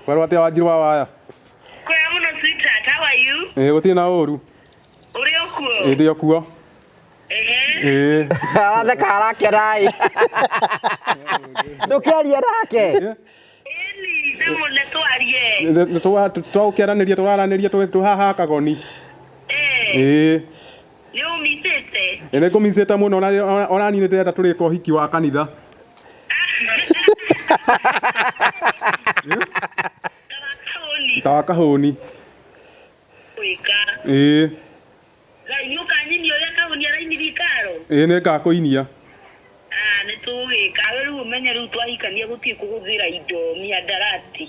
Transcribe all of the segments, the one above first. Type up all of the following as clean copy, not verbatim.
Werwo atia Wanjiru wa waya? Kwega mũno sweetheart, how are you? Ĩĩ gũtirĩ na ũru. Ũrĩ o kuo? Ĩĩ ndĩ o kuo. Ehe. Ĩĩ. Aratheka arakena ĩ. Ndũkĩaria nake. Ĩni, ndĩmũne twarie. Nĩ tũkĩaranĩria tũraranĩria twĩ haha Kagoni. Eh, Ĩĩ. nĩ ũmicĩte? Ĩĩ nĩ ngũmicĩte mũno ona niĩ nĩ ndĩrenda tũrĩka ũhiki wa kanitha. Ta wa kahũni. Ta wa kahũni. Gwĩka. Ĩĩ. Ngai nĩ ũkanyinia ũrĩa kahũni arainirie ikaro? Ĩĩ nĩ ngakũinia. Ah, nĩ tũgũgĩka. We rĩu ũmenye rĩu twahikania gũtirĩ kũhũthĩra indo mĩhandarati.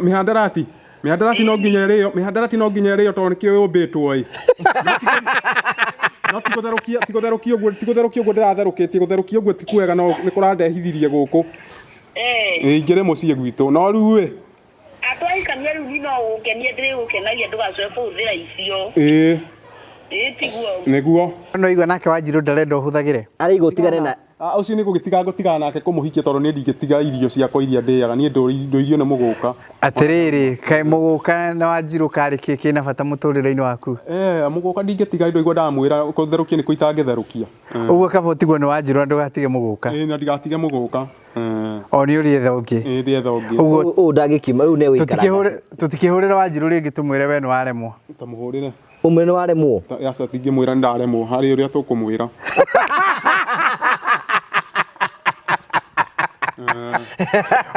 Mĩhandarati? Mĩhandarati no nginya ĩrĩo, mĩhandarati no nginya ĩrĩo tondũ nĩkĩo yũmbĩtwo ĩ. No ti gũtherũkia ũguo, ti gũtherũkia ũguo ndĩratherũkĩtie, gũtherũkia ũguo ti kwega no nĩ kũrandehithirie gũkũ. Eh. Ĩĩ ingĩrĩ mũciĩ gwitũ no rĩu ĩ. Twahikania rĩu niĩ no gũkenia ndĩrĩgũkenagia ndũgacoke kũhũthĩra icio. Ĩĩ. Ĩĩ tiguo. Nĩguo. No igua nake Wanjiru ndarenda ũhũthagĩre. Araigua ũtigane na Ũcio nĩ gũgĩtiga ngũtigana nake kũmũhikia tondũ niĩ ndingĩtiga irio ciakwa iria ndĩaga, niĩ ndũirio nĩ mũgũka. Atĩrĩrĩ, kaĩ mũgũka na Wanjiru karĩ kĩ kĩna bata mũtũrĩre-inĩ waku? Mũgũka ndingĩtiga ndaigua ndamwĩra kũtherũkia nĩkuo itangĩtherũkia. Ũguo kaba ũtigwo nĩ Wanjiru na ndũgatige mũgũka. Ĩĩ na ndigatige mũgũka. O nĩ ũrĩetha ũngĩ. Ĩĩ ndĩetha ũngĩ. Ũguo ũũ ndangĩkiuma rĩu nĩ gũikara. Tũtikĩhũrĩra Wanjiru rĩngĩ tũmwĩre we nĩ waremwo. Tamũhũrĩre. Ũmwĩre nĩ waremwo? Aca tingĩmwĩra nĩ ndaremwo, harĩ ũrĩa tũkũmwĩra.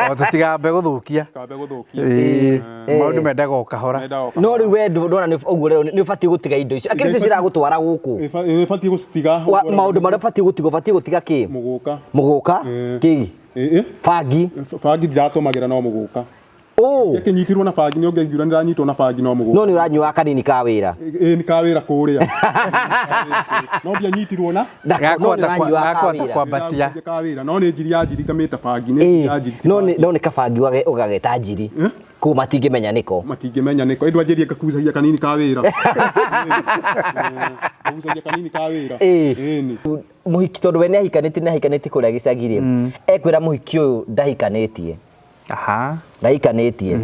O tũtigambe gũthũkia. Tũtikambe gũthũkia. Ĩĩ, maũndũ mendaga o kahora. No rĩu we ndona nĩ ũguo rĩu nĩ ũbatiĩ gũtiga indo icio. Akĩrĩ icio ciragũtwara gũkũ. Ĩĩ batiĩ gũcitiga. Maũndũ marĩa ũbatiĩ gũtiga, ũbatiĩ gũtiga kĩ? Mũgũka. Mũgũka? Kĩ? Ĩĩ. Bangi. Bangi ndiratũmagĩra no mũgũka. Ũ. Ngĩkĩnyitirwo na bangi nĩ ũngĩaiguire nĩndanyitwo na bangi no mũgũka. No nĩ ũranyuaga kanini ka wĩra. Ĩĩ nĩ ka wĩra kũrĩa. No ndianyitirwo na. No nĩ ũranyuaga ka wĩra. Kwambatia. Ka wĩra no nĩ njiri ya njiri ngamĩta bangi nĩ njiri ya njiri. No nĩ kabangi ũgageta njiri. Kũu matingĩmenya nĩko. Matingĩmenya nĩko. Ĩndũ anjĩrie ngakucagia kanini ka wĩra. Ngakucagia kanini ka wĩra. Ĩĩ. Mũhiki tondũ we nĩ ahikanĩtie nĩ ahikanĩtie kũrĩa gĩcagi rĩ. Ekwĩra mũhiki ũyũ ndahikanĩtie. Aha. Ndahikanĩtie.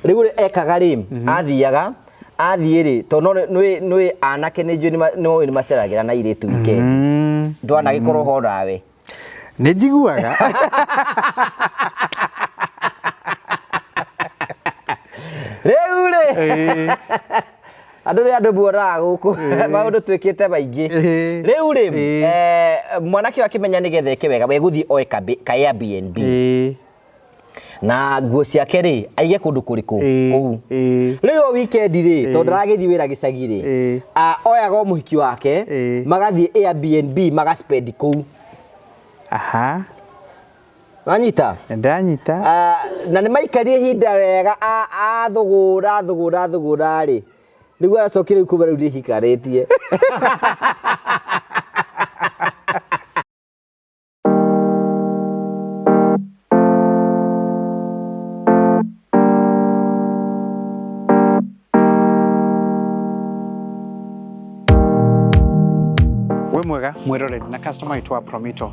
Rĩu ũrĩa ekaga rĩ, athiaga, athiĩ rĩ, tondũ nĩ anake nĩ njũĩ nĩ maceragĩra na airĩtu weekend. Ndwanagĩkorwo ho nawe. Nĩ njiguaga. Rĩu rĩ. Andũ nĩ andũ muonaga gũkũ. Maũndũ twĩkĩte maingĩ. Rĩu rĩ, mwanake ũyũ akĩmenya nĩgetha eke wega, we gũthiĩ oe ka Airbnb. Na nguo ciake rĩ, aige kũndũ kũrĩkũ? Kũu. Rĩu o weekend rĩ, tondũ ndaragĩthiĩ wĩra gĩcagi rĩ, oyaga o mũhiki wake, magathiĩ Airbnb, magaspend kũu. Aha. Wanyita? Ndanyita. Na nĩ maikarire ihinda wega, athũgũra, athũgũra, athũgũra rĩ. Rĩu aracokire rĩu kuma rĩu nĩhikarĩtie. Wĩ mwega mwĩroreri na customer witũ wa Promito.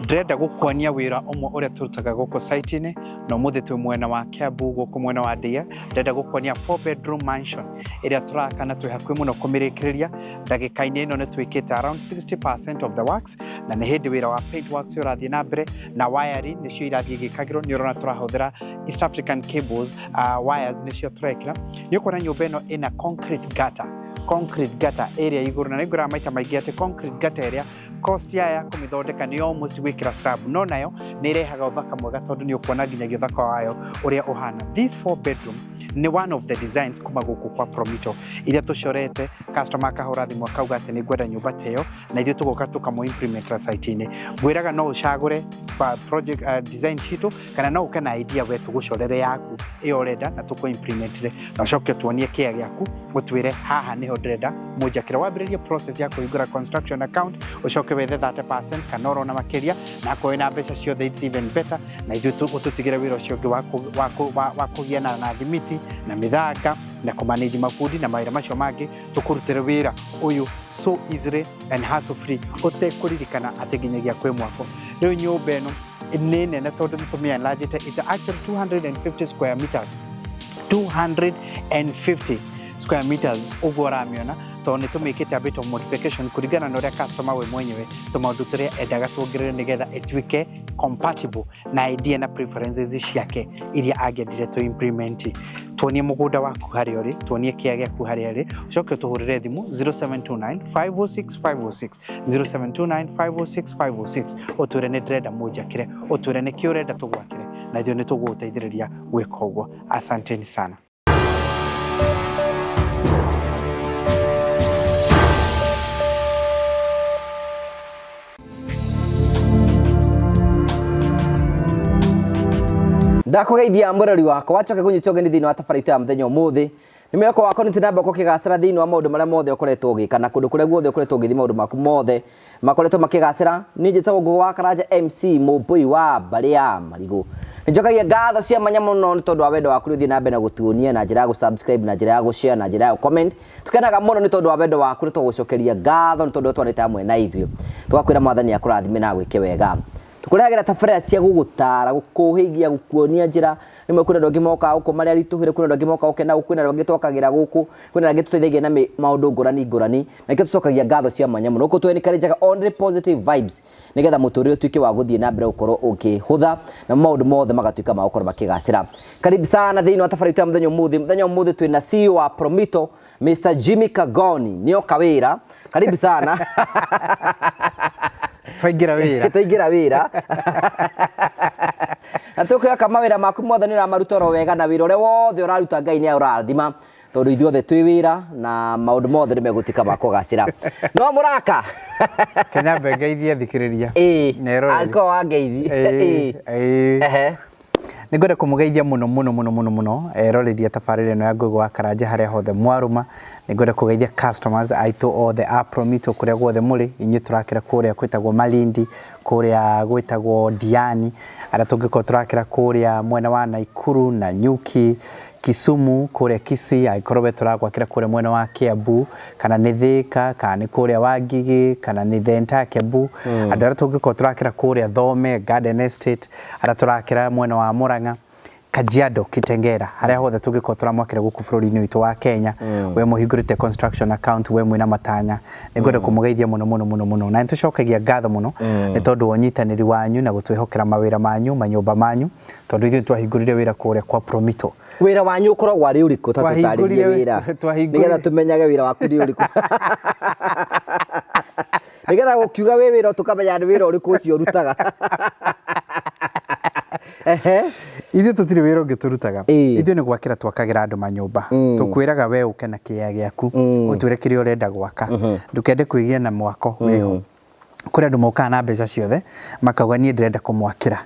Ndĩrenda gũkuonia wĩra ũmwe ũrĩa tũrutaga gũkũ site-inĩ na ũmũthĩ twĩ mwena wa Kiambu gũkũ mwena wa Ndia. Ndĩrenda gũkuonia 4 bedroom mansion ĩrĩa tũraka na twĩ hakuhĩ mũno kũmĩrĩkĩrĩria. Ndagĩka-inĩ ĩno nĩ twĩkĩte around 60% of the works na nĩ hĩndĩ wĩra wa paint works ũrathiĩ na mbere na wiring nĩcio irathiĩ igĩkagĩrwo. Nĩ ũrona tũrahũthĩra East African cables, wires nĩcio tũrekĩra. Nĩ ũkuona nyũmba ĩno ĩna concrete gutter. Concrete gutter ĩrĩa igũrũ na nĩngwĩraga maita maingĩ atĩ concrete gutter ĩrĩa cost yayo ya kũmĩthondeka nĩ almost gwĩkĩra slab, no nayo nĩ ĩrehaga ũthaka mwega tondũ nĩ ũkuona nginyagia ũthaka wayo ũrĩa ũhana. This 4 bedroom nĩ one of the designs kuma gũkũ kwa Promito iria tũcorete. Customer akahũra thimũ akauga atĩ nĩ ngwenda nyũmba ta ĩyo na ithuĩ tũgoka tũkamũ implement site-inĩ. Ngwĩraga no ũcagũre project design citũ kana no ũke na idea we tũgũcorere yaku ĩyo ũrenda na tũkũ implementire na ũcoke ũtuonie kĩa gĩaku ũtwĩre haha nĩho ndĩrenda mũnjakĩre. Wambĩrĩrie process ya kũhingũra construction account ũcoke wethe 30% kana ũrona makĩria na akorwo wĩna mbeca ciothe it's even better na ithuĩ ũtũtigĩre wĩra ũcio ũngĩ wa kũgiana na thimiti na mĩthanga na kũmanage mabundi na mawĩra macio mangĩ tũkũrutĩre wĩra ũyũ so easily and hassle free ũtekũririkana atĩ nginyagia kwĩ mwako. Rĩu nyũmba ĩno nĩ nene tondũ nĩ tũmĩenlargĩte, it's actually 250 square meters. 250 square meters ũguo ũramĩona, tondũ nĩ tũmĩkĩte a bit of modification kũringana na ũrĩa customer we mwenyewe tũmaũndũ tũrĩa endaga tuongerere nĩgetha ĩtuĩke compatible na idea na preferences ciake iria angĩendire tũ implement. Tuonie mũgũnda waku harĩa ũrĩ, tuonie kĩa gĩaku harĩa ũrĩ, ũcoke ũtũhũrĩre thimũ 0729 506 506, 0729 506 506, ũtwĩre nĩ ndĩrenda mũnjakĩre, ũtwĩre nĩ kĩ ũrenda tũgwakĩre, na ithuĩ nĩ tũgũgũteithĩrĩria gwĩka ũguo. Asanteni sana. Ndakũgeithia mũrori wakwa, wacoke kũnyita ũgeni thĩinĩ wa tabarĩra itũ ya mũthenya ũmũthĩ. Nĩ mwĩhoko wakwa nĩ tũnamba ũkĩgacĩra thĩinĩ wa maũndũ marĩa mothe ũkoretwo ũgĩka na kũndũ kũrĩa guothe ũkoretwo ũgĩthiĩ, maũndũ maku mothe makoretwo makĩgacĩra. Niĩ njĩtagwo Ngũgũ wa Karanja, MC Mũmbũi wa mbarĩ ya Marigũ. Nĩ njokagia ngatho cia mwanya mũno nĩ tondũ wa wendo waku ũthiĩ na mbere na gũtuonia na njĩra ya gũ-subscribe, na njĩra ya gũ-share, na njĩra ya gũ-comment. Tũkenaga mũno nĩ tondũ wa wendo waku, nĩ tũgũcokeria ngatho nĩ tondũ twanĩte hamwe na ithuĩ. Tũgakwĩra Mwathani akũrathime na agwĩke wega. Tũkũrehagĩra tabarĩra cia gũgũtara, gũkũhĩgia, gũkuonia njĩra. Rĩmwe kwĩna andũ angĩ mokaga gũkũ marĩa aritũhĩre, kwĩna andũ angĩ mokaga gũkena gũkũ, kwĩna andũ angĩ twakagĩra gũkũ, kwĩna andũ angĩ tũteithagia na maũndũ ngũrani ngũrani. Na nĩkĩo tũcokagia ngatho cia mwanya mũno. Gũkũ tũ-encourage only positive vibes nĩgetha mũtũrĩre ũtuĩke wa gũthiĩ na mbere gũkorwo ũkĩhũtha na maũndũ mothe magatuĩka ma gũkorwo makĩgacĩra. Karibu sana thĩinĩ wa tabarĩra itũ ya mũthenya ũmũthĩ. Mũthenya ũmũthĩ twĩna CEO wa Promito, Mr. Jimmy Kagoni. Nĩoka wĩra. Karibu sana. Twaingĩra wĩra. Twaingĩra wĩra. Na tũkwĩhoka mawĩra maku mothe nĩ ũramaruta oro wega, na wĩra ũrĩa wothe ũraruta Ngai nĩ ũrathima, tondũ ithuothe twĩ wĩra na maũndũ mothe nĩ megũtuĩka ma kũgacĩra. No mũraka. Kenya ngeithie thikĩrĩria. Ĩĩ. Na eroreri. Angĩkorwo wa ngeithi. Ĩĩ. Ĩĩ. Ehe. Nĩ ngwenda kũmũgeithia mũno mũno mũno mũno mũno eroreria tabarĩra ĩno ya Ngũgũ wa Karanja harĩa hothe mwarũma. Nĩ ngwenda kũgeithia customers aitũ othe a Promito kũrĩa guothe mũrĩ, inyuĩ tũrakĩra kũrĩa kwĩtagwo Malindi, kũrĩa gwĩtagwo Diani, arĩa tũngĩkorwo tũrakĩra kũrĩa mwena wa Naikuru, Nanyuki, Kisumu, kũrĩa Kisii, angĩkorwo we tũragwakĩra kũrĩa mwena wa Kiambu, kana nĩ Thika, kana nĩ kũrĩa Wangigĩ, kana nĩ the entire Kiambu, andũ arĩa tũngĩkorwo tũrakĩra kũrĩa Thome, Garden Estate, arĩa tũrakĩra mwena wa Murang'a, Kajiado, Kitengera, harĩa hothe tũngĩkorwo tũramwakĩra gũkũ bũrũri-inĩ witũ wa Kenya, we mũhingũrĩte construction account, we mwĩna matanya, nĩ ngwenda kũmũgeithia mũno mũno mũno mũno, na nĩ tũcokagia ngatho mũno nĩ tondũ wa ũnyitanĩri wanyu na gũtwĩhokera mawĩra manyu, manyũmba manyu, tondũ ithuĩ twahingũrire wĩra kũrĩa kwa Promito. Wĩra wanyu ũkoragwo arĩ ũrĩkũ? Ta tũtarĩrie wĩra nĩgetha tũmenyage wĩra waku nĩ ũrĩkũ, nĩgetha gũkiuga wĩ wĩra tũkamenya nĩ wĩra ũrĩkũ ũcio ũrutaga. Ehe. Ithuĩ tũtirĩ wĩra ũngĩ tũrutaga. Ĩĩ. Ithuĩ nĩ gwakĩra twakagĩra andũ manyũmba. Tũkwĩraga we ũke na kĩea gĩaku, ũtwĩre kĩrĩa ũrenda gwaka, ndũkende kwĩgĩa na mwako wĩho. Kũrĩ andũ mokaga na mbeca ciothe makauga niĩ ndĩrenda kũmwakĩra.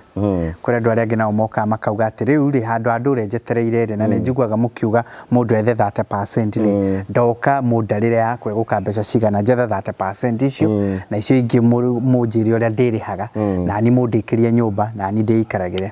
Kũrĩ andũ arĩa angĩ nao mokaga makauga atĩ rĩu rĩ, handũ ha ndũre njetereire rĩ, na nĩ njiguaga mũkiuga mũndũ ethe 30% rĩ, ndoka mũndarĩre yakwa ĩgũka mbeca cigana, njethe 30% icio, na icio ingĩ mũnjĩre ũrĩa ndĩrĩhaga, na niĩ mũndĩkĩrie nyũmba na niĩ ndĩikaragĩre.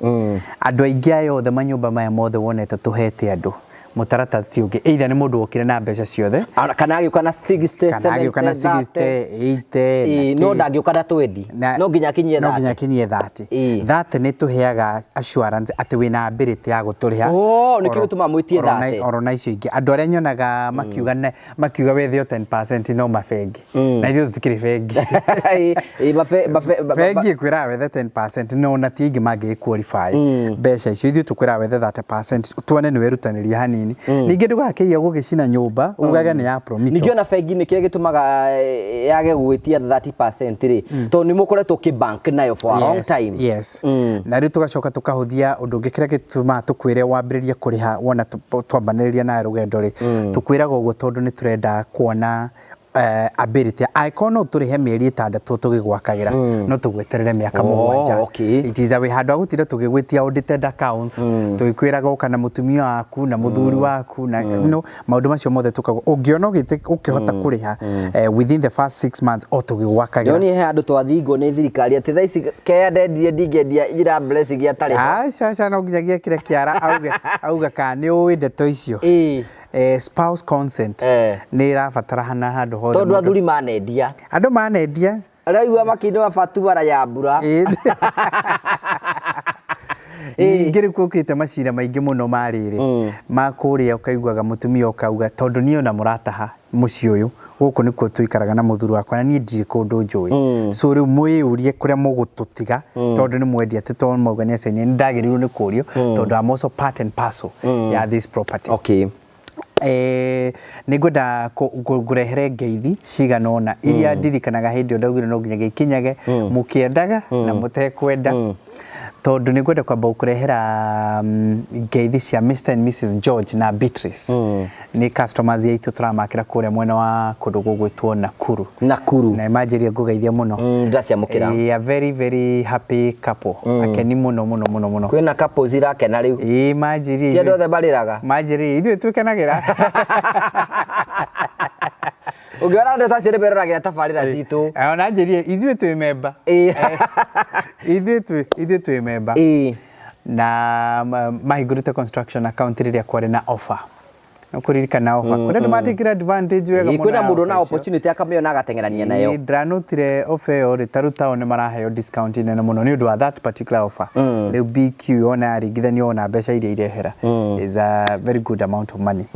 Andũ aingĩ aya othe manyũmba maya mothe wonete tũhete andũ, mũtaratara ti ũngĩ, either nĩ mũndũ wokire na mbeca ciothe, kana agĩũka na 60, kana agĩũka na 70, 60, 80, Ĩĩ, na no kĩ. ndangĩũka na 20, no nginya akinyie no nginya 30. akinyie 30. Ĩĩ. 30 nĩ tũheaga assurance atĩ wĩna ability ya gũtũrĩha. Oh, nĩkĩo gĩtũmaga mwĩtie 30. Oro na icio ingĩ andũ arĩa nyonaga makiuga makiuga wethe o 10% no mabengi, na ithuĩ tũtikĩrĩ bengi. Ĩĩ, ĩĩ, Bengi ĩkwĩraga wethe 10%, no ona ti aingĩ mangĩ qualify mbeca icio. Ithuĩ tũkwĩraga wethe 30% tuone nĩ werutanĩria hanini. Ningĩ ndũgakĩiya gũgĩcina nyũmba ugage nĩ ya Promito. Ningĩ ona bengi nĩ kĩrĩa gĩtũmaga yage gwĩtia 30% rĩ, tondũ nĩ mũkoretwo ũkĩ-bank nayo for a long time. Yes. Na rĩu tũgacoka tũkahũthia ũndũ ũngĩ kĩrĩa gĩtũmaga tũkwĩre wambĩrĩrie kũrĩha wona twambanĩrĩria nawe rũgendo rĩ, tũkwĩraga ũguo tondũ nĩ tũrenda kuona ability, angĩkorwo no tũrĩhe mĩeri 6 tũgĩgwakagĩra, no tũgweterere mĩaka 7. It is a way handũ ha gũtinda tũgĩgwĩtia audited accounts, tũgĩkwĩraga ũka na mũtumia waku na mũthuri waku na no maũndũ macio mothe tũkauga ũngĩona ũkĩhota kũrĩha within the first 6 months o tũgĩgwakagĩra. Ndĩronire he handũ twathingwo nĩ thirikari atĩ thaa ici kea ndendirie ndingĩendia ira Blessing atarĩ ho. Aca aca, no nginyagia kĩrĩa kĩara auge auga kana nĩ ũĩ ndeto icio. Ĩĩ. Spouse consent nĩ ĩrabatarana handũ hothe. Tondũ athuri manendia. Andũ manendia. Arĩa aigua makĩinũa batuara ya mbura. Ĩĩ. Ningĩ rĩu gũkĩte macira maingĩ mũno ma rĩrĩ ma kũrĩa, ũkaiguaga mũtumia ũkauga, tondũ niĩ ona mũrataha mũciĩ ũyũ, gũkũ nĩkuo tũikaraga na mũthuri wakwa, na niĩ ndirĩ kũndũ njũĩ. So rĩu mwĩyũrie kũrĩa mũgũtũtiga, tondũ nĩ mwendia, atĩ tondũ mauga nĩ acainia, nĩ ndagĩrĩirwo nĩ kũrio, tondũ I'm also part and parcel ya this property. Nĩ ngwenda ngũrehere ngeithi cigana ũna iria ndirikanaga hĩndĩ ĩyo ndaugire no nginyagia ikinyage, mũkĩendaga na mũtekwenda, tondũ nĩ ngwenda kwamba gũkũrehera ngeithi cia Mr and Mrs George na Beatrice. Nĩ customers aitũ tũramakĩra kũrĩa mwena wa kũndũ gũgwĩtwo Nakuru. Nakuru. Na manjĩria ngũgeithia mũno. Ndĩraciamũkĩra. A very very happy couple, akeni mũno mũno mũno mũno. Kwĩna couples irakena rĩu. Ĩĩ, manjĩria Ti andũ othe marĩraga. Manjĩria ithuĩ twĩkenagĩra. Ũngĩona andũ ta acio nĩ meroragĩra tabarĩra citũ. Ona njĩrie ithuĩ twĩ memba. Ithuĩ twĩ memba. Na mahingũrĩte construction account rĩrĩa kwarĩ na offer. Kũririkana offer kũrĩa andũ matikire advantage wega mũno Kwĩna ya mũndũ offer na icio. Opportunity akamĩona agateng'erania nayo. Ĩĩ, ndĩranotire offer ĩyo rĩ, tarĩu tao nĩ maraheo discount nene mũno nĩ ũndũ wa that particular offer. Rĩu BQ ona yaringithanio ona mbeca iria irehera is a very good amount of money,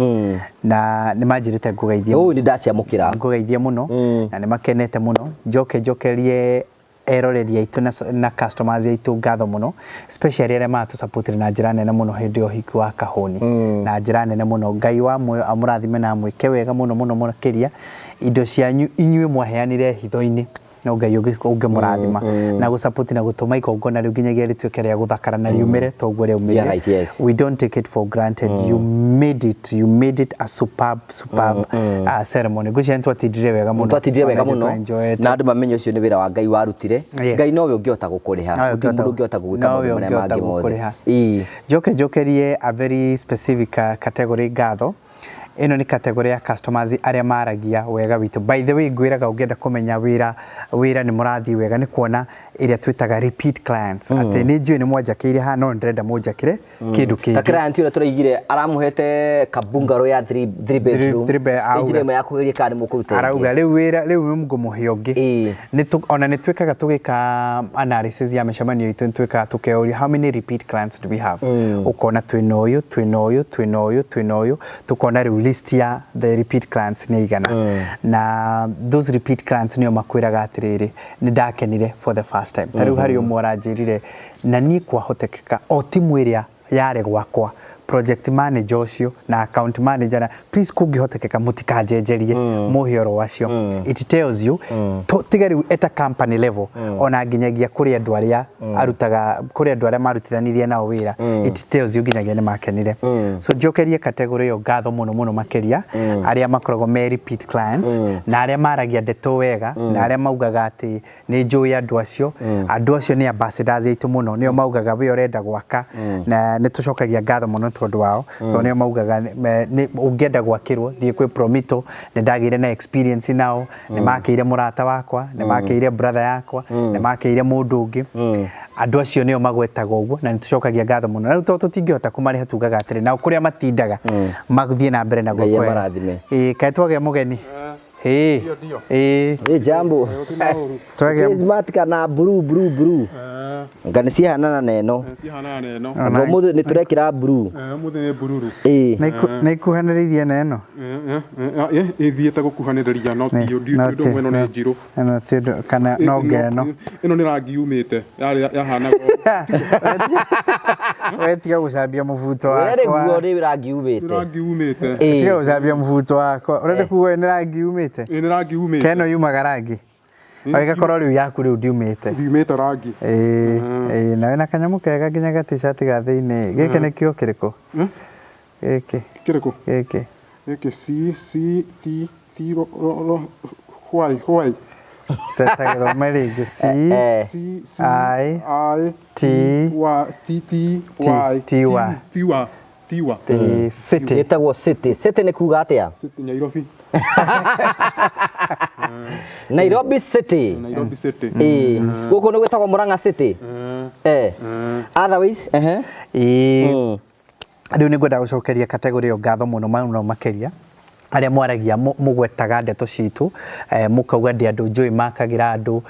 na nĩ manjĩrĩte ngũgeithie. Ũũ nĩ ndaciamũkĩra. Ngũgeithie mũno na nĩ makenete mũno. Njoke njokerie eroreri aitũ na customers aitũ ngatho mũno, especially arĩa maratũsupportire na njĩra nene mũno hĩndĩ ya ũhiki wa Kahũni, na njĩra nene mũno. Ngai wa muoyo amũrathime na amwĩke wega mũno mũno makĩria. Indo cianyu inyuĩ mwaheanire hitho-inĩ, no Ngai ũngĩmũrathima na gũsupport na gũtũma igongona rĩu nginyagia rĩtuĩke rĩa gũthakara na riumĩre toguo rĩaumĩrire. Yeah, right, yes. We don't take it for granted. You made it a superb superb ceremony. Ngwĩciria nĩ twatindire wega mũno. Twatindire wega Ona mũno. nĩ Na andũ mamenye ũcio nĩ wĩra wa Ngai warutire. Yes. Ngai nowe ũngĩhota gũkũrĩha. Nowe Gũtirĩ mũndũ ũngĩhota gũgwĩka nowe maũndũ marĩa ũngĩhota mangĩ mothe. gũkũrĩha. Njoke njokerie a very specific category ngatho. Ĩno nĩ category ya customers arĩa maragia wega witũ. By the way, ngwĩraga ũngĩenda kũmenya wĩra nĩ mũrathiĩ wega nĩ kuona ĩrĩa twĩtaga repeat clients, atĩ nĩ njũĩ nĩ mwanjakĩire haha, no ndĩrenda mũnjakĩre kĩndũ Ta kĩngĩ. Client ũrĩa tũraigire aramũhete kabungaro ya 3 bedroom. Three bed, Nĩ njĩra auga. ĩmwe ya kũgeria kana nĩ mũkũruta ĩngĩ. Arauga rĩu wĩra rĩu nĩ ngũmũhe ũngĩ. Ona nĩ twĩkaga tũgĩka analysis ya mĩcemanio itũ, nĩ twĩkaga tũkeũria, how many repeat clients do we have? Ũkona twĩna ũyũ, twĩna ũyũ, twĩna ũyũ, twĩna ũyũ, tũkona rĩu list ya the repeat clients nĩ igana. Na those repeat clients nĩo makwĩraga atĩrĩrĩ, nĩ ndakenire for the first time. Ta rĩu harĩ ũmwe ũranjĩrire na niĩ kwahotekeka o timu ĩrĩa yarĩ gwakwa, project manager ũcio na account manager, na please kũngĩhotekeka mũtikanjenjerie, mũhe oro acio. It tells you tiga rĩu at a company level, ona nginyagia kũrĩ andũ arĩa arutaga, kũrĩ andũ arĩa marutithanirie nao wĩra, it tells you nginyagia nĩ makenire. So njokerie category ĩyo ngatho mũno mũno makĩria, arĩa makoragwo me repeat clients na arĩa maragia ndeto wega na arĩa maugaga atĩ nĩ njũĩ andũ acio. Andũ acio nĩ ambassadors aitũ mũno, nĩo maugaga we ũrenda gwaka, na nĩ tũcokagia ngatho mũno tondũ wao, tondũ nĩo maugaga ũngĩenda gwakĩrwo thiĩ kwĩ Promito, nĩ ndagĩire na experience nao, nĩ makĩire mũrata wakwa, nĩ makĩire brother yakwa, nĩ makĩire mũndũ ũngĩ. Andũ acio nĩo magwetaga ũguo na nĩ tũcokagia ngatho mũno. Na rĩu tondũ tũtingĩhota kũmarĩha, tugaga atĩrĩ nao kũrĩa matindaga mathiĩ na mbere na Ngai gwĩka wega. amarathime. Ĩĩ, kaĩ twagĩa mũgeni? Ĩĩ. Ndio, ndio. Ĩĩ. Ĩ jambo. Twagĩa Ĩ smart kana blue blue blue. Nga nĩ ciahanana na ĩno. Cihanana na ĩno. Anga ũmũthĩ nĩ tũrekĩra blue. Ũmũthĩ nĩ bururu. Ĩ. Na ikuhanĩrĩirie na ĩno. Ĩthiĩte gũkuhanĩrĩria, no ti No ũndũ ti- ũmwe. Ĩno nĩ njirũ. Ĩno ti ũndũ kana no ngeno. Ĩno nĩ rangi yumĩte yarĩ yahanaga We tiga gũcambia mũbuto Ũrĩa guo wakwa. nĩ rangi nĩ umĩte. rangi umĩte. Ĩ. Tiga gũcambia mũbuto wakwa. Ũrenda kuga nĩ rangi umĩte? Ĩ, nĩ rangi umĩte. Keno yumaga rangi. O ĩgakorwo rĩu yaku rĩu ndiumĩte. Ndiumĩte rangi. Ĩĩ, ĩĩ, na wĩna kanyamũ kega nginya ga t-shirt ga thĩinĩ. Gĩkĩ nĩkĩo kĩrĩkũ? Gĩkĩ. Kĩrĩkũ? Gĩkĩ. Gĩkĩ C C T T ro ro ro why why Ta gĩthome rĩngĩ. C C C I I T Y T T Y T Y. T Y T Y. T City. Gĩtagwo city. City nĩ kuga atĩa? City Nairobi. Nairobi City. Nairobi City. Ĩ. Gũkũ nĩ gwĩtagwo Murang'a City. Eh. Otherwise, ehe. Ĩĩ. Rĩu nĩ ngwenda gũcokeria category ĩyo ngatho mũno mũno makĩria. Arĩa mwaragia mũgwetaga ndeto citũ, mũkauga ndĩ andũ njũĩ makagĩra andũ,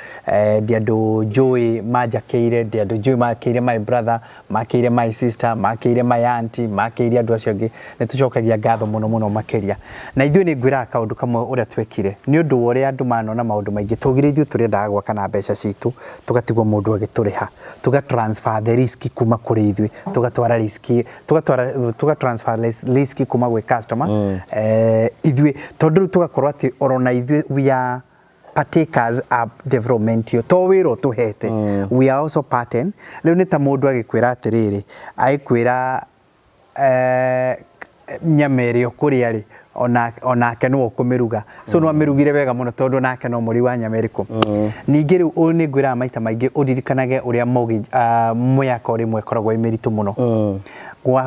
ndĩ andũ njũĩ manjakĩire, ndĩ andũ njũĩ makĩire my brother, makĩire my sister, makĩire my auntie, makĩire andũ acio angĩ. Nĩ tũcokagia ngatho mũno mũno makĩria. Na ithuĩ nĩ ngwĩraga kaũndũ kamwe ũrĩa twekire nĩ ũndũ wa ũrĩa andũ manona maũndũ maingĩ, twaugire ithuĩ tũrendaga gwaka na mbeca citũ, tũgatigwo mũndũ agĩtũrĩha, tũga transfer the risk kuma kũrĩ ithuĩ, tũgatwara risk, tũgatwara, tũga transfer risk kuma gwĩ customer. Ithuĩ tondũ rĩu tũgakorwo atĩ orona ithuĩ we are partakers of development ĩyo, to wĩra ũtũhete, we are also pattern. Rĩu nĩ ta mũndũ agĩkwĩra atĩrĩrĩ, agĩkwĩra nyama ĩrĩa ũkũrĩa rĩ, onake nĩwe ũkũmĩruga, so no amĩrugire wega mũno tondũ nake no mũrĩi wa nyama ĩrĩkũ. Ningĩ rĩu ũyũ nĩ ngwĩraga maita maingĩ ũririkanage ũrĩa mortgage, mĩaka rĩmwe ĩkoragwo ĩ mĩritũ mũno.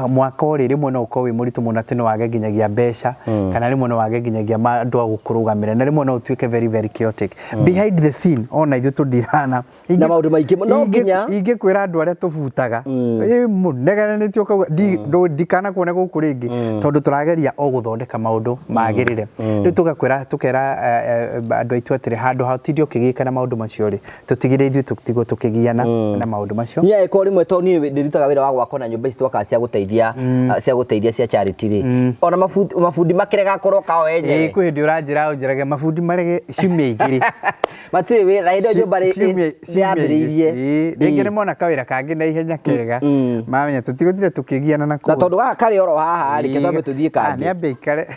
Mwaka ũrĩ rĩmwe no ũkorwo wĩ mũritũ mũno atĩ no wage nginyagia mbeca, kana rĩmwe no wage nginyagia andũ a gũkũrũgamĩrĩra, na rĩmwe no ũtuĩke very very chaotic behind the scene. Ona ithuĩ tũndirana Na maũndũ maingĩ no nginya ingĩkwĩra andũ arĩa tũbutaga mũnegananĩtie ũkauga ndikanakuone gũkũ rĩngĩ, tondũ tũrageria o gũthondeka maũndũ magĩrĩre. Rĩu tũgakwĩra, tũkera andũ aitũ atĩrĩ, handũ ha ũtinde ũkĩgiĩka na maũndũ macio rĩ, tũtigire ithuĩ tũtigwo tũkĩgiana na maũndũ macio. Niĩ angĩkorwo rĩmwe tondũ niĩ ndĩrutaga wĩra wa gwaka na nyũmba ici twakaga cia gũteithia, cia gũteithia cia charity rĩ, ona mabundi makĩrega kũroka o enyewe. Kwĩ hĩndĩ ũranjĩra ũnjĩrage mabundi marege ciumia 2. Matirĩ wĩra hĩndĩ ĩyo nyũmba nĩyambĩrĩirie. Rĩngĩ nĩ mona kawĩra kangĩ na ihenya kega, mamenya tũtigũtire tũkĩgiana na na tondũ gaka karĩ oro haha rĩ, twambe tũthiĩ kangĩ. Nĩ ambe ikare.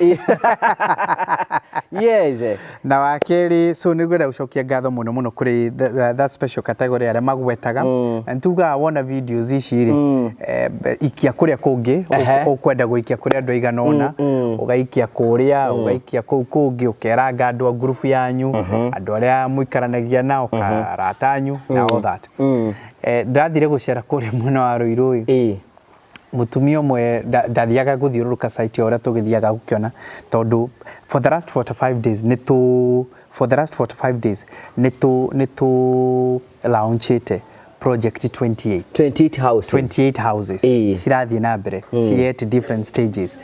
Na wa kerĩ, so nĩ ngwenda gũcokia ngatho mũno mũno kũrĩ that special category arĩa magwetaga. Na nĩtugaga wona videos ici rĩ, ikia kũrĩa kũngĩ ũkwenda gũikia kũrĩ andũ aigana ũna, ũgaikia kũrĩa, ũgaikia kũu kũngĩ, ũkeranga andũ a ngurubu yanyu, andũ arĩa mũikaranagia nao, arata anyu na all that. Ndathire gũcera kũrĩa mwena wa Ruiru ĩ, mũtumia ũmwe ndathiaga gũthiũrũrũka site o ũrĩa tũgĩthiaga gũkĩona, tondũ for the last 45 days nĩ tũ for the last 45 days nĩ tũ launchĩte project 28. 28 houses. 28 houses cirathiĩ na mbere ciĩ at different stages.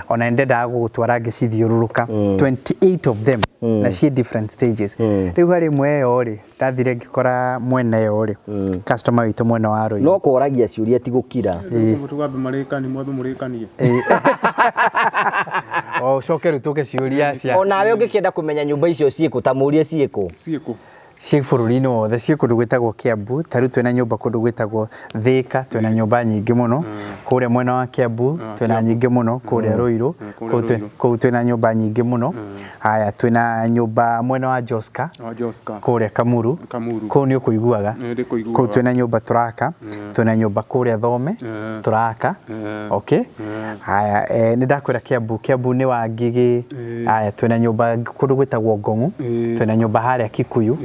Ona ndendaga gũgũtwara ngĩcithiũrũrũka 28 of them na ciĩ different stages. Rĩu harĩ ĩmwe ĩyo rĩ, ndathire ngĩkora mwena ĩyo rĩ, customer witũ mwena wa Ruiru. No kũragia ciũria ti gũkira. Tũgambe marĩkani mwambe mũrĩkanie. O ũcoke rĩu tũke ciũria cia Onawe ũngĩkĩenda kũmenya nyũmba icio ciĩkũ, ta mũrie ciĩkũ. Ciĩkũ? Ciĩ bũrũri-inĩ wothe, ciĩ kũndũ gwĩtagwo Kiambu. Ta rĩu twĩna nyũmba kũndũ gwĩtagwo Thika, twĩna nyũmba nyingĩ mũno kũrĩa mwena wa Kiambu, twĩna nyingĩ mũno kũrĩa Ruiru, kũu twĩna nyũmba nyingĩ mũno. Haya, twĩna nyũmba mwena wa Joska kũrĩa Kamuru, kũu nĩ ũkũiguaga, kũu twĩna nyũmba tũraka, twĩna nyũmba kũrĩa Thome tũraka. Okay, haya, nĩ ndakwĩra Kiambu, Kiambu nĩ wa Ngigĩ. Haya, twĩna nyũmba kũndũ gwĩtagwo Ngong'u, twĩna nyũmba harĩa Kikuyu.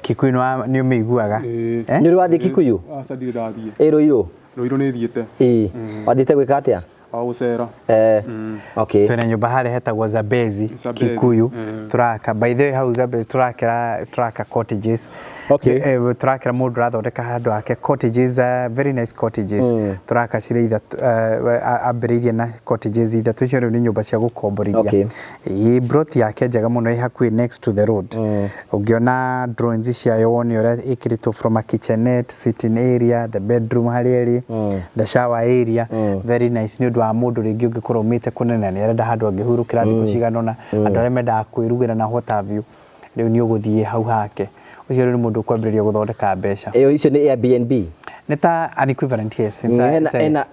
Kikuyu nĩ ũmĩiguaga? Nĩ ũrĩ wathiĩ Kikuyu? Aca, ndirĩ ndathiĩ. Ĩ Ruiru? Ruiru nĩ thiĩte. Ĩ wathiĩte gwĩka atĩa? Gũcera. Okay. Twĩna nyũmba harĩa hetagwo Zambezi, Kikuyu, tũraka. By the way, hau Zambezi tũrakĩra, tũraka cottages. Tũrakĩra mũndũ ũrathondeka handũ hake cottages, very nice cottages. Tũraka cirĩ ithatũ, ambĩrĩirie na cottages ithatũ, icio rĩu nĩ nyũmba cia gũkomborithia. Ĩ plot yake njega mũno, ĩ hakuhĩ next to the road. Ũngĩona drawings ciayo wone ũrĩa ĩkĩrĩtwo, from a kitchenette, sitting area, the bedroom harĩa ĩrĩ, the shower area, very nice nĩ ũndũ wa mũndũ rĩngĩ ũngĩkorwo umĩte kũnene na nĩ arenda handũ angĩhurũkĩra thikũ cigana ũna, andũ arĩa mendaga kwĩrugĩra na what have you. Rĩu nĩ ũgũthiĩ hau hake, ũcio rĩu nĩ mũndũ ũkwambĩrĩria gũthondeka mbeca. Ĩyo icio nĩ Airbnb? Nĩ ta an equivalent, yes.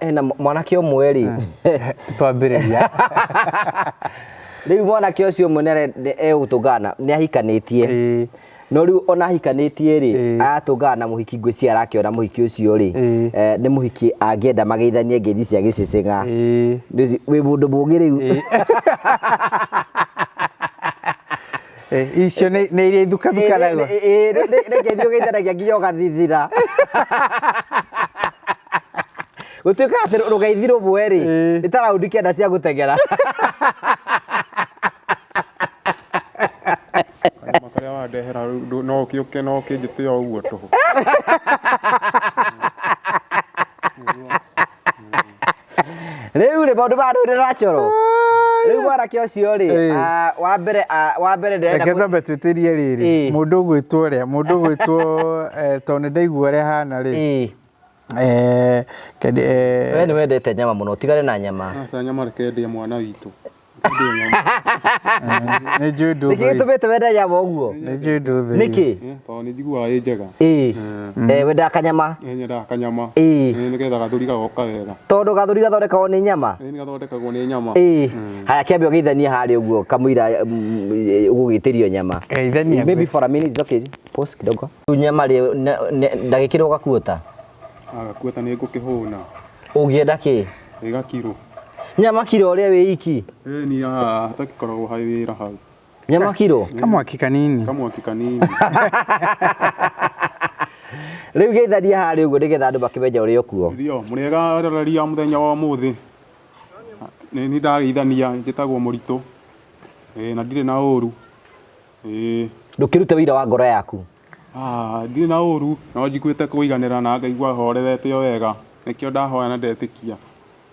Hena mwanake ũmwe rĩ, Twambĩrĩria. Rĩu mwanake ũcio ũmwe nĩ egũtũngana, nĩ ahikanĩtie, no rĩu ona ahikanĩtie rĩ, aratũngana na mũhiki, ngwĩciria arakĩona mũhiki ũcio rĩ, nĩ mũhiki angĩenda mageithanie ngeithi cia gĩcĩcĩng'a. Wĩ mũndũ mũũgĩ rĩu. Icio nĩ iria ithukathukanaga. Nĩ ngeithi ũgeithanagia nginya ũgathithira. Gũtuĩka atĩ rũgeithi rũmwe rĩ, nĩ ta raundi 9 cia gũteng'era. Karĩa wandehera no ũkĩũke no ũkĩnjĩte o ũguo tũhũ. Rĩu rĩ, maũndũ maya ndũrĩ racoro. Rĩu mwanake ũcio rĩ, Ĩĩ. wa mbere ndĩrenda Reke twambe twĩtĩrie rĩrĩ. Ĩĩ. Mũndũ ũgwĩtwo ũrĩa, mũndũ ũgwĩtwo tondũ nĩ ndaigua ũrĩa hana rĩ. We nĩ wendete nyama mũno, tigane na nyama. Aca, nyama reke ndĩe, mwana witũ. Ndĩe nyama. Nĩ njũĩ Nĩkĩ ndũthũire. gĩtũmĩte wende nyama ũguo? Nĩ njũĩ ndũthũire. Nĩkĩ? Tondũ nĩ njiguaga ĩ njega. Ĩĩ. Wendaga kanyama? Nĩ nyendaga kanyama. Nĩgetha gathũri gagoka wega. Tondũ gathũri gathondekagwo nĩ nyama. Nĩ gathondekagwo nĩ nyama. Ĩĩ, haya, kĩambe ũgeithanie harĩa ũguo kamũira ũgũgĩtĩrio nyama. Geithania. Maybe for a minute, it's okay, pause kidogo. Rĩu nyama rĩ, ndagĩkĩrwo gakuota? Agakuota nĩ ngũkĩhũna. Ũngĩenda kĩ? Ĩ gakiro. Nyama kiro ũrĩa wĩ iki? Ĩ ni haha hatakĩkoragwo harĩ wĩra hau. Nyama kiro? Kamwaki kanini. Kamwaki kanini. Rĩu geithania harĩa ũguo nĩgetha andũ makĩmenye ũrĩa ũkuo. Ndio, mũrĩega aroreria mũthenya wa ũmũthĩ. Nĩ ndageithania, njĩtagwo Mũritũ. Ĩ na ndirĩ na ũru. Ĩ. Ndũkĩrute wĩira wa ngoro yaku. Ah, ndirĩ na ũru, no njiguĩte kũiganĩra na ngaigua horerete o wega. Nĩkĩo ndahoya na ndetĩkia.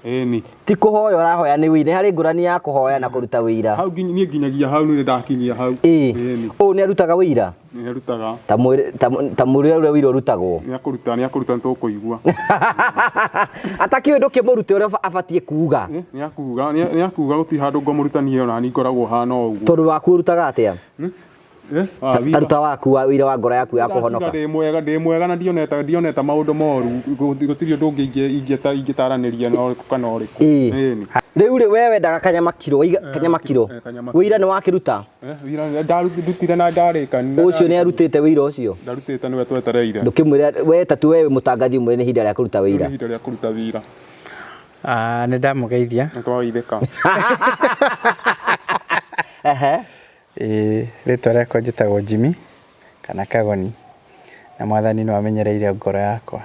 Ĩni. Ti kũhoya ũrahoya, nĩ wĩira. Nĩ harĩ ngũrani ya kũhoya na kũruta wĩira. Hau niĩ nginyagia hau nĩ ndakinyia hau. Ĩni. Ũũ nĩ arutaga wĩira? Nĩ arutaga. Ta mwĩre ta mwĩre ũrĩa wĩira ũrutagwo. Nĩ akũruta, nĩ akũruta, nĩ tũkũigua. Atakĩũĩ ndũkĩmũrute ũrĩa abatiĩ kuga. Nĩ akuga, nĩ akuga, gũtirĩ handũ ngũmũrutania ona niĩ ngoragwo hana o ũguo. Tondũ waku ũrutaga atĩa? Eh? Ah, wĩira. Taruta waku wa wĩira wa ngoro yaku ya kũhonoka. Ndĩ mwega, ndĩ mwega na ndionete maũndũ moru. Gũtirĩ ũndũ ũngĩ ingĩtaranĩria na ũrĩkũ kana ũrĩkũ. Ĩni. Rĩu rĩ, we wendaga kanyama kiro, waiga kanyama kiro? Kanyama. Wĩira nĩ wakĩruta? Wĩira ndarutire na ndarĩka. Ũcio nĩ arutĩte wĩira ũcio? Ndarutĩte, nĩwe twetereire. Ndũkĩmwĩre we tatu, we wĩ mũtangathi, ũmwĩre nĩ ihinda rĩa kũruta Nĩ wĩira. ihinda rĩa kũruta wĩira. Ah, nĩ ndamũgeithia. Nĩ twageithĩka. Ĩĩ, rĩtwa rĩakwa njĩtagwo Jimmy kana Kagoni, na Mwathani nĩ amenyereire ngoro yakwa,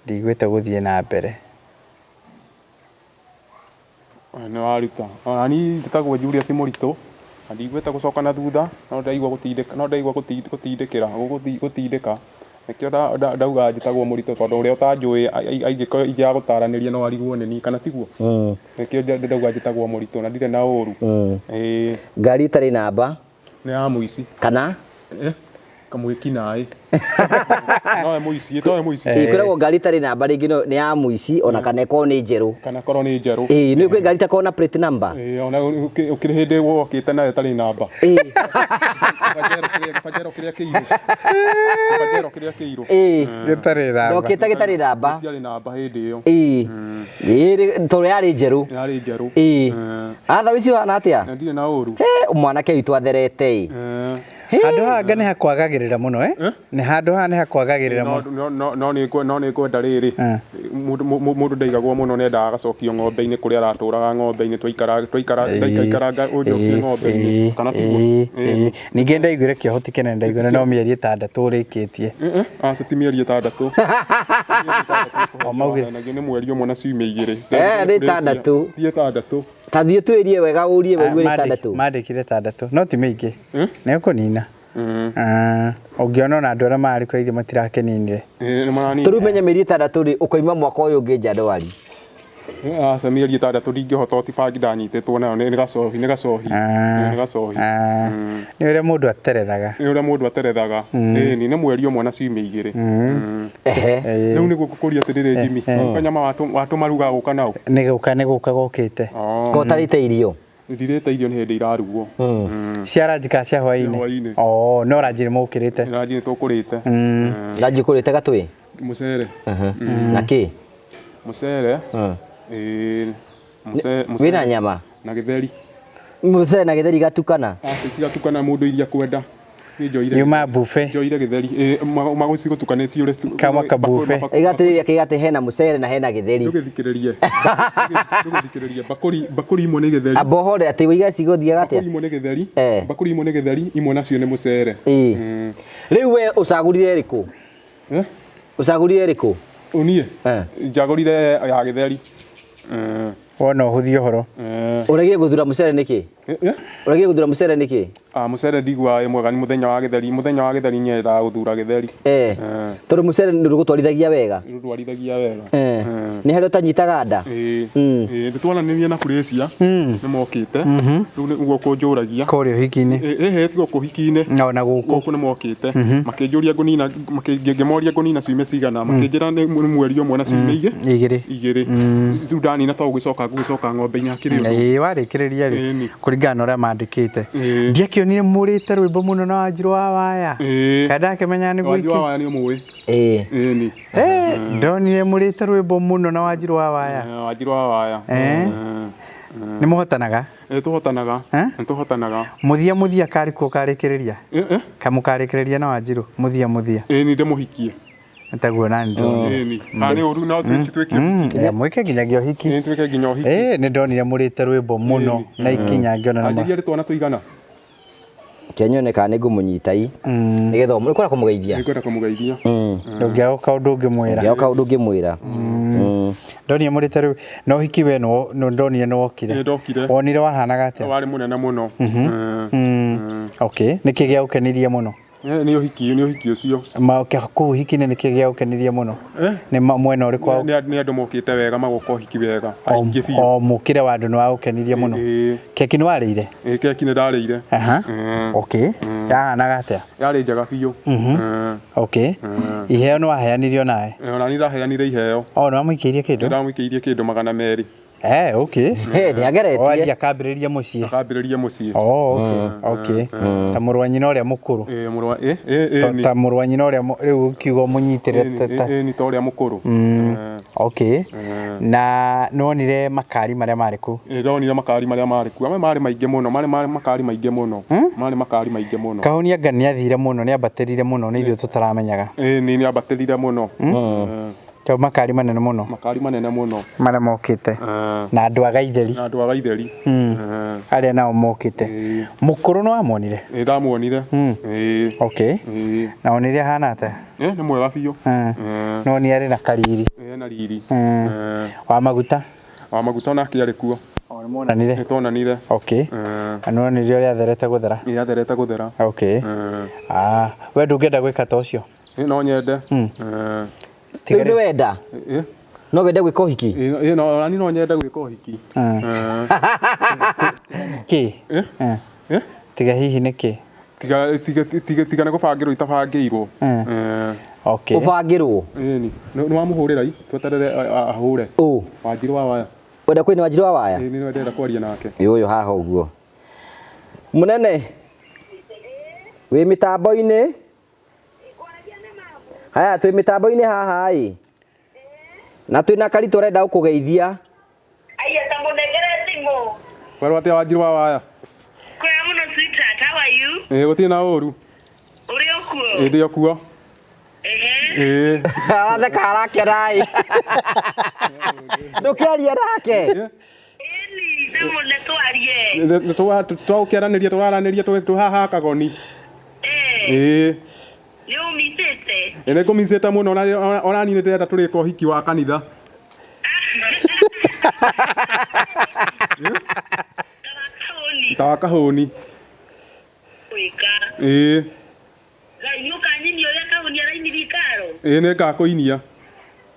ndiguĩte gũthiĩ na mbere. Nĩ waruta. Ona niĩ njĩtagwo Julius Mũritũ na ndiguĩte gũcoka na thutha, no ndaigua gũtindĩka, no ndaigua gũtindĩkĩra gũtindĩka, nĩkĩo ndauga njĩtagwo Mũritũ, tondũ ũrĩa ũtanjũĩ angĩkorwo ingĩaga gũtaranĩria no arigwo nĩ niĩ, kana tiguo? Nĩkĩo ndauga njĩtagwo Mũritũ na ndirĩ na ũru. Ĩĩ. Ngari ĩtarĩ namba? Nĩ ya mũici. Kana? Kamwĩki naĩ nowe mũici, towe mũici. Ĩĩ, kwĩragwo ngari ĩtarĩ namba rĩngĩ nĩ ya mũici, ona kana ĩkorwo nĩ njerũ. Kana korwo nĩ njerũ. Ĩĩ, nĩ kwĩ ngari itakorwo na plate number. Ĩĩ, ona ũkĩrĩ hĩndĩ wokĩte nayo ĩtarĩ namba. Pajero kĩrĩa kĩirũ. Pajero kĩrĩa kĩirũ. Gĩtarĩ namba. Ndokĩte gĩtarĩ namba. Gĩtiarĩ namba hĩndĩ ĩyo. Ĩĩ, tondũ yarĩ njerũ. Yarĩ njerũ. Ĩĩ. Atha ici ũhana atĩa? Na ndirĩ na ũru. He, mwanake witũ atherete ĩ. Handũ haha anga nĩ hakwagagĩrĩra mũno, eh? Nĩ handũ haha nĩ hakwagagĩrĩra mũno. No nĩ ngwenda rĩrĩ, mũndũ ndaigagwo mũno, nĩ endaga agacokio ng'ombe-inĩ kũrĩa aratũraga, ng'ombe-inĩ twaikara twaikara ndaikaikaranga, ũnjokie ng'ombe-inĩ, kana tiguo? Ĩĩ. Ningĩ ndaiguire kĩohoti kĩnene, ndaiguire no mĩeri 6 ũrĩkĩtie. Aca, ti mĩeri 6. O maugire. Nagio nĩ mweri ũmwe na ciumia 2. Nĩ 6. Ti 6. Ta thiĩ twĩrie wega, ũrie we nĩ 6. Mandĩkire 6, no ti mĩingĩ, nĩ ũkũnina. Ah, ũngĩona ona andũ arĩa marĩ kwa ithe matirakeninire. Nĩ maranina. Tũrĩu menye mĩeri 6 rĩ, ũkoima mwaka ũyũ ũngĩ Januari. Aca, mĩeri 6 ndingĩhota, ti bangi ndanyitĩtwo nayo, nĩ gacohi, nĩ gacohi, nĩ gacohi. Nĩ ũrĩa mũndũ aterethaga. Nĩ ũrĩa mũndũ aterethaga. Ĩni, nĩ mweri ũmwe na ciumia 2. Rĩu nĩguo ngũkũria atĩrĩrĩ, Jimmy, kanyama watũma ruga gũka nao? Nĩ gũka, nĩ gũka gũkĩte. Ko ũtarĩte irio? Ndirĩte irio, nĩ hĩndĩ irarugwo. Cia ranji kana cia hwaĩ-inĩ? Hwaĩ-inĩ. Oh, no ranji nĩ mũkĩrĩte? Ranji nĩ tũkũrĩte. Ranji ũkũrĩte gatwĩ? Mũcere. Na kĩ? Mũcere. Ĩĩ, Wĩna nyama? Na gĩtheri. Mũcere na gĩtheri gatukana? Aca, itigatukana, mũndũ iria kwenda. Niĩ njoire. Yuma buffet. Njoire gĩtheri. Ĩĩ, magũcigũtukanĩtio ũrĩa Kama ka buffet. Ĩgatĩrĩria kĩgatĩ hena mũcere na hena gĩtheri. Ndũgĩthikĩrĩrie. Ndũgĩthikĩrĩrie. Bakũri imwe nĩ gĩtheri. Amba ũhore atĩ wĩiga cigũthiaga atĩa? Bakũri imwe nĩ gĩtheri. Bakũri imwe nĩ gĩtheri, imwe nacio nĩ mũcere. Rĩu we ũcagũrire ĩrĩkũ? Ũcagũrire ĩrĩkũ? Ũniĩ? Njagũrire ya gĩtheri. Wona ũhũthie ũhoro. Ũregire gũthura mũcere nĩkĩ? Ũregire gũthura mũcere nĩkĩ? Ah, mucere ndiguaga wĩ mwega, nĩ mũthenya wa gĩtheri, mũthenya wa gĩtheri nyendaga gũthura gĩtheri. Eh. Tondũ mũcere nĩ ũgũtwarithagia wega. Nĩ ũtwarithagia wega. Eh. Nĩ harĩa ũtanyitaga nda. Ĩĩ. Ĩĩ, nĩtwaranĩria na Furacia, nĩ mokĩte. Rĩu nĩguo kũnjũragia. Kũrĩa ũhiki-inĩ. Ĩhĩ, ti gũkũ ũhiki-inĩ. Ona gũkũ. Gũkũ nĩ mokĩte. Makĩnjũria ngũnina, ngĩmoria ngũnina ciumia cigana, makĩnjĩra nĩ mweri ũmwe na ciumia igĩrĩ. Igĩrĩ. Rĩu ndanina to gũgĩcoka ngũgĩcoka ng'ombe-inĩ hakĩrĩ ũndũ. Ĩĩ, warĩkĩrĩria rĩ, Ĩni. kũringana na ũrĩa mandĩkĩte. Ĩĩ. Ndiakĩonire mũrĩte rwĩmbo mũno na Wanjirũ wa Waya. Ĩĩ. Kana ndakĩmenya nĩ Wanjirũ gwiki. wa Waya nĩ ũmũĩ. Ĩĩ. Ĩni. Ndonire mũrĩte rwĩmbo mũno na Wanjirũ wa Waya. Wanjirũ wa Waya. Nĩ mũhotanaga? Ĩĩ, tũhotanaga. Nĩ tũhotanaga. Mũthia mũthia karĩ kuo karĩkĩrĩria? Ĩ, ĩ. Kamũkarĩkĩrĩria na Wanjirũ mũthia mũthia. Ĩĩ, ni ndĩmũhikie. Taguo nani ndĩrona. Ĩni. Kana nĩ ũru no twĩke ũhiki. Mwĩke nginyagia ũhiki. Ĩĩ, twĩke nginya ũhiki. Ĩĩ, nĩ ndonire mũrĩte rwĩmbo mũno na ikinya ngĩona nĩ ma- Anjĩria rĩ twana tũigana? Kenyone kana nĩ ngũmũnyita i. Nĩgetha ũkwenda kũmũgeithia. Nĩngwenda kũmũgeithia. Ndũngĩaga kaũndũ ũngĩmwĩra. Ndũngĩaga kaũndũ ũngĩmwĩra. Ndonire mũrĩte rwĩmbo na ũhiki we nĩ ndonire nĩ wokire. Nĩ ndokire. Wonire wahanaga atĩa? Warĩ mũnene mũno. Okay, nĩkĩ gĩagũkenirie mũno? Nĩ ũhiki, nĩ ũhiki ũcio. Kũu ũhiki-inĩ nĩkĩ gĩagũkenirie mũno? Nĩ mwena ũrĩkũ wa Nĩ andũ mokĩte wega magoka ũhiki wega. Aingĩ biũ. O mũkĩre wa andũ nĩ wagũkenirie mũno. Keki nĩ warĩire? Ĩĩ, keki nĩ ndarĩire. Okay. Yahanaga atĩa? Yarĩ njega biũ. Okay. Iheo nĩ waheanire onawe? Ona niĩ ndaheanire iheo. O, nĩ wamũikĩirie kĩndũ? Nĩ ndamũikĩirie kĩndũ 200. Okay. Nĩ ageretie. Wathiĩ akambĩrĩria mũciĩ. Akambĩrĩria mũciĩ. Oh, okay. Okay. Ta mũrũ wa nyina ũrĩa mũkũrũ. Ĩĩ, mũrũ wa, ĩ, ĩ, ĩ, ni. Ta mũrũ wa nyina ũrĩa rĩu ũkiuga ũmũnyitĩre ta. Ĩ, ni ta ũrĩa mũkũrũ. Okay. Na nĩwonire makari marĩa marĩ kũu? Ĩ, ndonire makari marĩa marĩ kuo. Amwe marĩ maingĩ mũno, marĩ makari maingĩ mũno. Marĩ makari maingĩ mũno. Kahũnia anga nĩathire mũno, nĩambatĩrire mũno, nĩ ithuĩ tũtaramenyaga. Ĩ, ni nĩambatĩrire mũno. Tondũ makari manene mũno. Makari manene mũno. Marĩa mokĩte. Na andũ a Gaitheri. Na andũ a Gaitheri. Arĩa nao mokĩte. Mũkũrũ nĩ wamuonire? Ĩ, ndamuonire. Ĩ. Okay. Na wonire ahana atĩa? Nĩ mwega biũ. No nĩ arĩ na kariri. Ĩ, na riri. Wa maguta? Wa maguta onake arĩ kuo. O, nĩ muonanire? Nĩ tuonanire. Okay. Na nĩ wonire ũrĩa atherete gũthera? Ĩ, atherete gũthera. Okay. We ndũngĩenda gwĩka ta ũcio? Ĩ, no nyende. Rĩu nĩ wenda? No wende gwĩka ũhiki? Ĩ, no, nani no nyende gwĩka ũhiki. Kĩ? Tiga hihi nĩ kĩ? Tiga, tiga, tiga, tiga nĩ gũbangĩrwo itabangĩirwo. Okay. Ũbangĩrwo? Ĩni. Nĩ wamũhũrĩra i, tweterere ahũre. Ũ. Wanjirũ wa Waya. Wenda kwĩna Wanjirũ wa Waya? Ĩ, nĩ ndĩrenda kwaria nake. Ĩ, ũyũ haha ũguo. Mũnene. Wĩ mĩtambo-inĩ? Haya, twĩ mĩtambo-inĩ haha ĩ. Na twĩna Karitũ arenda gũkũgeithia. Aya, ta mũnengere thimũ. Werwo atĩa Wanjirũ wa Waya? Kwega mũno sweetheart, how are you? Ĩ, gũtirĩ na ũru. Ũrĩ o kuo? Ĩ, ndĩ o kuo. Ĩ. Aratheka arakena ĩ. Ndũkĩarie nake. Ĩni, thimũ nĩ twarie. Nĩ tũkĩaranĩria, tũraranĩria twĩ haha Kagoni. Ĩ. Nĩ ũmicĩte? Ĩ, nĩ ngũmicĩte mũno, ona niĩ nĩ ndĩrenda tũrĩke ũhiki wa kanitha. Ta wa kahũni. Gwĩka. Ĩ. Ngai nĩ ũkanyinia ũrĩa kahũni arainirie karo? Ĩ, nĩ ngakũinia.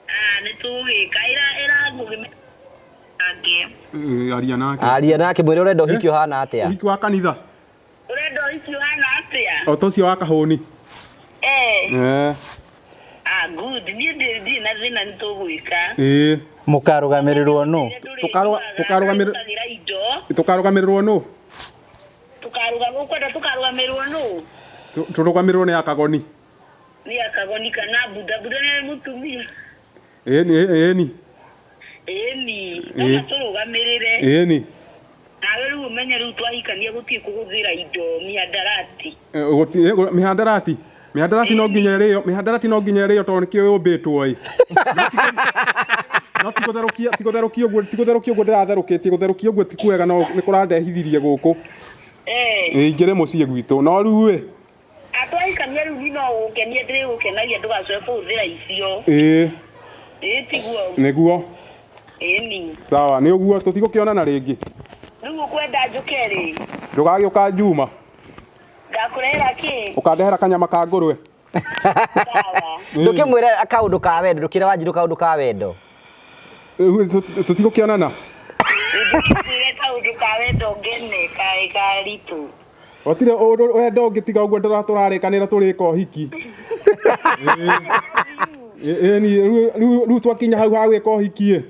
Ah, nĩ tũgũgĩka. Ĩra, ĩra Ngũgĩ nake. Aria nake. Aria nake, mwĩre ũrenda ũhiki ũhana atĩa? Ũhiki wa kanitha. Ũrenda ũhiki ũhana atĩa? O ta ũcio wa kahũni. Ah, good. Niĩ ndirĩ na thĩna nĩ tũgwĩka. Ĩ. Mũkarũgamĩrĩrwo nũ? Tũkarũgamĩrĩrwo nũ? Ũkwenda tũkarũgamĩrĩrwo nũ? Tũrũgamĩrĩrwo nĩ Akagoni. Nĩ Akagoni kana Buda. Buda nĩ mũtumia. Ĩni, ĩni. Ĩni. No matũrũgamĩrĩre. Ĩni. Nawe rĩu ũmenye rĩu twahikania gũtirĩ kũhũthĩra indo mĩhandarati. Mĩhandarati? Mĩhandarati no nginya ĩrĩo, mĩhandarati no nginya ĩrĩo tondũ nĩkĩo yũmbĩtwo ĩ. No ti gũtherũkia, ti gũtherũkia ũguo, ti gũtherũkia ũguo ndĩratherũkĩtie, gũtherũkia ũguo ti kwega no nĩ kũrandehithirie gũkũ. Ĩ, ingĩrĩ mũciĩ gwitũ, no rĩu ĩ. Atwahikania rĩu niĩ no gũkenia ndĩrĩgũkenagia ndũgacoke kũhũthĩra icio. Ĩ. Ĩ, tiguo. Nĩguo. Ĩni. Sawa, nĩ ũguo tũtigũkĩonana rĩngĩ. Rĩu ũkwenda njũke rĩ? Ndũgagĩũka Juma. Ngakũrehera kĩ? Ũkandehera kanyama ka ngũrwe. Sawa. Ndũkĩmwĩre kaũndũ ka wendo, ndũkĩre Wanjirũ kaũndũ ka wendo. Tũtigũkĩonana. Ndũkĩre kaũndũ ka wendo ngene kaĩ karitũ. Gũtirĩ ũndũ wendo ũngĩ tiga ũguo tũrarĩkanĩra tũrĩka ũhiki. Ĩni rĩu twakinya hau ha gwĩka ũhiki ĩ.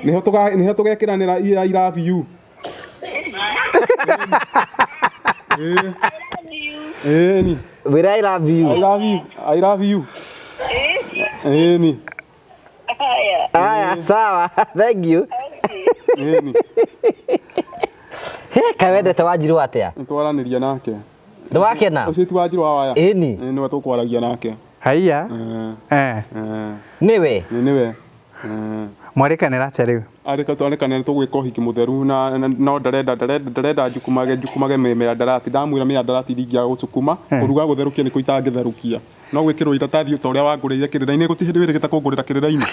Nĩho nĩho tũgekĩranĩra I love you. Ĩni. Wĩra I love you. I love you. I love you. Ĩni. Haya. Aya, sawa. Thank you. Ĩni. He, kaĩ wendete Wanjirũ atĩa? Nĩtwaranĩria nake. Nĩ wakena? Ũcio ti Wanjirũ wa waya. Ĩni. Nĩwe tũkwaragia nake. Haiya. Eh. Nĩwe. Nĩwe. Mwarĩkanĩra atĩa rĩu? Arĩka twarĩkanĩra tũgwĩka ũhiki mũtheru na no ndarenda ndarenda ndarenda njukumage njukumage mĩandarati ndamwĩra mĩandarati ndingĩaga gũcukuma kũruga gũtherũkia nĩkuo itangĩtherũkia no gwĩkĩrwo iratathi ta ũrĩa wangũrĩire kĩrĩra-inĩ gũtirĩ hĩndĩ wĩrĩgĩte kũngũrĩra kĩrĩra-inĩ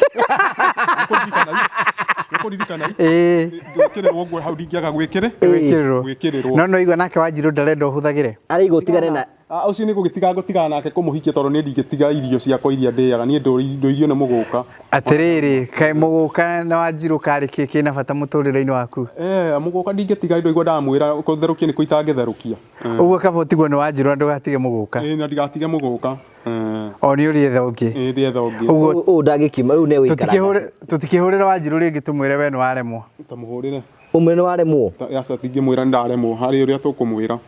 nĩkũririkana Ĩĩ. gwĩkĩrĩrwo ũguo hau ndingĩaga gwĩkĩrĩ Gwĩkĩrĩrwo. gwĩkĩrĩrwo No no igua nake Wanjirũ ndarenda ũhũthagĩre. Arauga ũtigane na Ũcio nĩ gũgĩtiga ngũtigana nake kũmũhikia tondũ niĩ ndingĩtiga irio ciakwa iria ndĩaga niĩ ndũirio nĩ mũgũka. Atĩrĩrĩ, kaĩ mũgũka na Wanjirũ karĩ kĩ kĩna bata mũtũrĩre-inĩ waku? Eh, mũgũka ndingĩtiga indo igua ndamwĩra kũtherũkia nĩkuo itangĩtherũkia. Ũguo kaba ũtigwo nĩ Wanjirũ na ndũgatige mũgũka. Ĩĩ na ndigatige mũgũka. O nĩ ũrĩetha ũngĩ. Ĩĩ ndĩetha ũngĩ. Ũguo ũũ ndangĩkiuma rĩu nĩ wĩikaraga. Tũtikĩhũrĩre Wanjirũ rĩngĩ tũmwĩre we nĩ waremwo. Tamũhũrĩre. Ũmwĩre nĩ waremwo. Aca tingĩmwĩra nĩ ndaremwo harĩ ũrĩa tũkũmwĩra.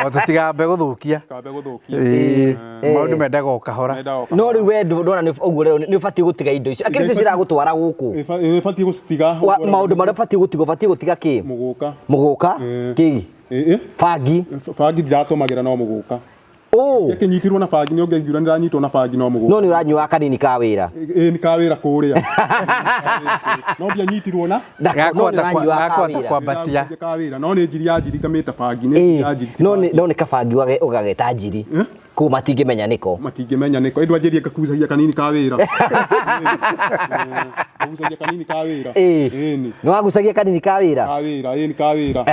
O tũtigambe gũthũkia. Kambe gũthũkia. Ĩĩ. Maũndũ mendaga o kahora. No rĩu we ndona nĩ ũguo rĩu nĩ ũbatiĩ gũtiga indo icio. Akĩrĩ icio ciragũtwara gũkũ. Ĩbatiĩ gũcitiga. Maũndũ marĩa ũbatiĩ gũtiga ũbatiĩ gũtiga kĩ? Mũgũka. Mũgũka? Kĩ? Bangi. Bangi ndiratũmagĩra no mũgũka. Ũ. Ngĩkĩnyitirwo na bangi nĩ ũngĩngiura nĩndanyitwo na bangi no mũgũka. No nĩ ũranyuaga kanini ka wĩra. Ĩĩ nĩ ka wĩra kũrĩa. No ndianyitirwo na. No nĩ ũranyuaga ka wĩra. Kwambatia. Ka wĩra no nĩ njiri ya njiri ngamĩta bangi nĩ njiri ya njiri. No nĩ kabangi ũgageta njiri. Kũu matingĩmenya nĩko. Matingĩmenya nĩko. Ĩndũ anjĩrie ngakucagia kanini ka wĩra. Ngagucagia kanini ka wĩra. Ĩĩ. Nĩ wagucagia kanini ka wĩra? Ka wĩra, ĩĩ nĩ ka wĩra.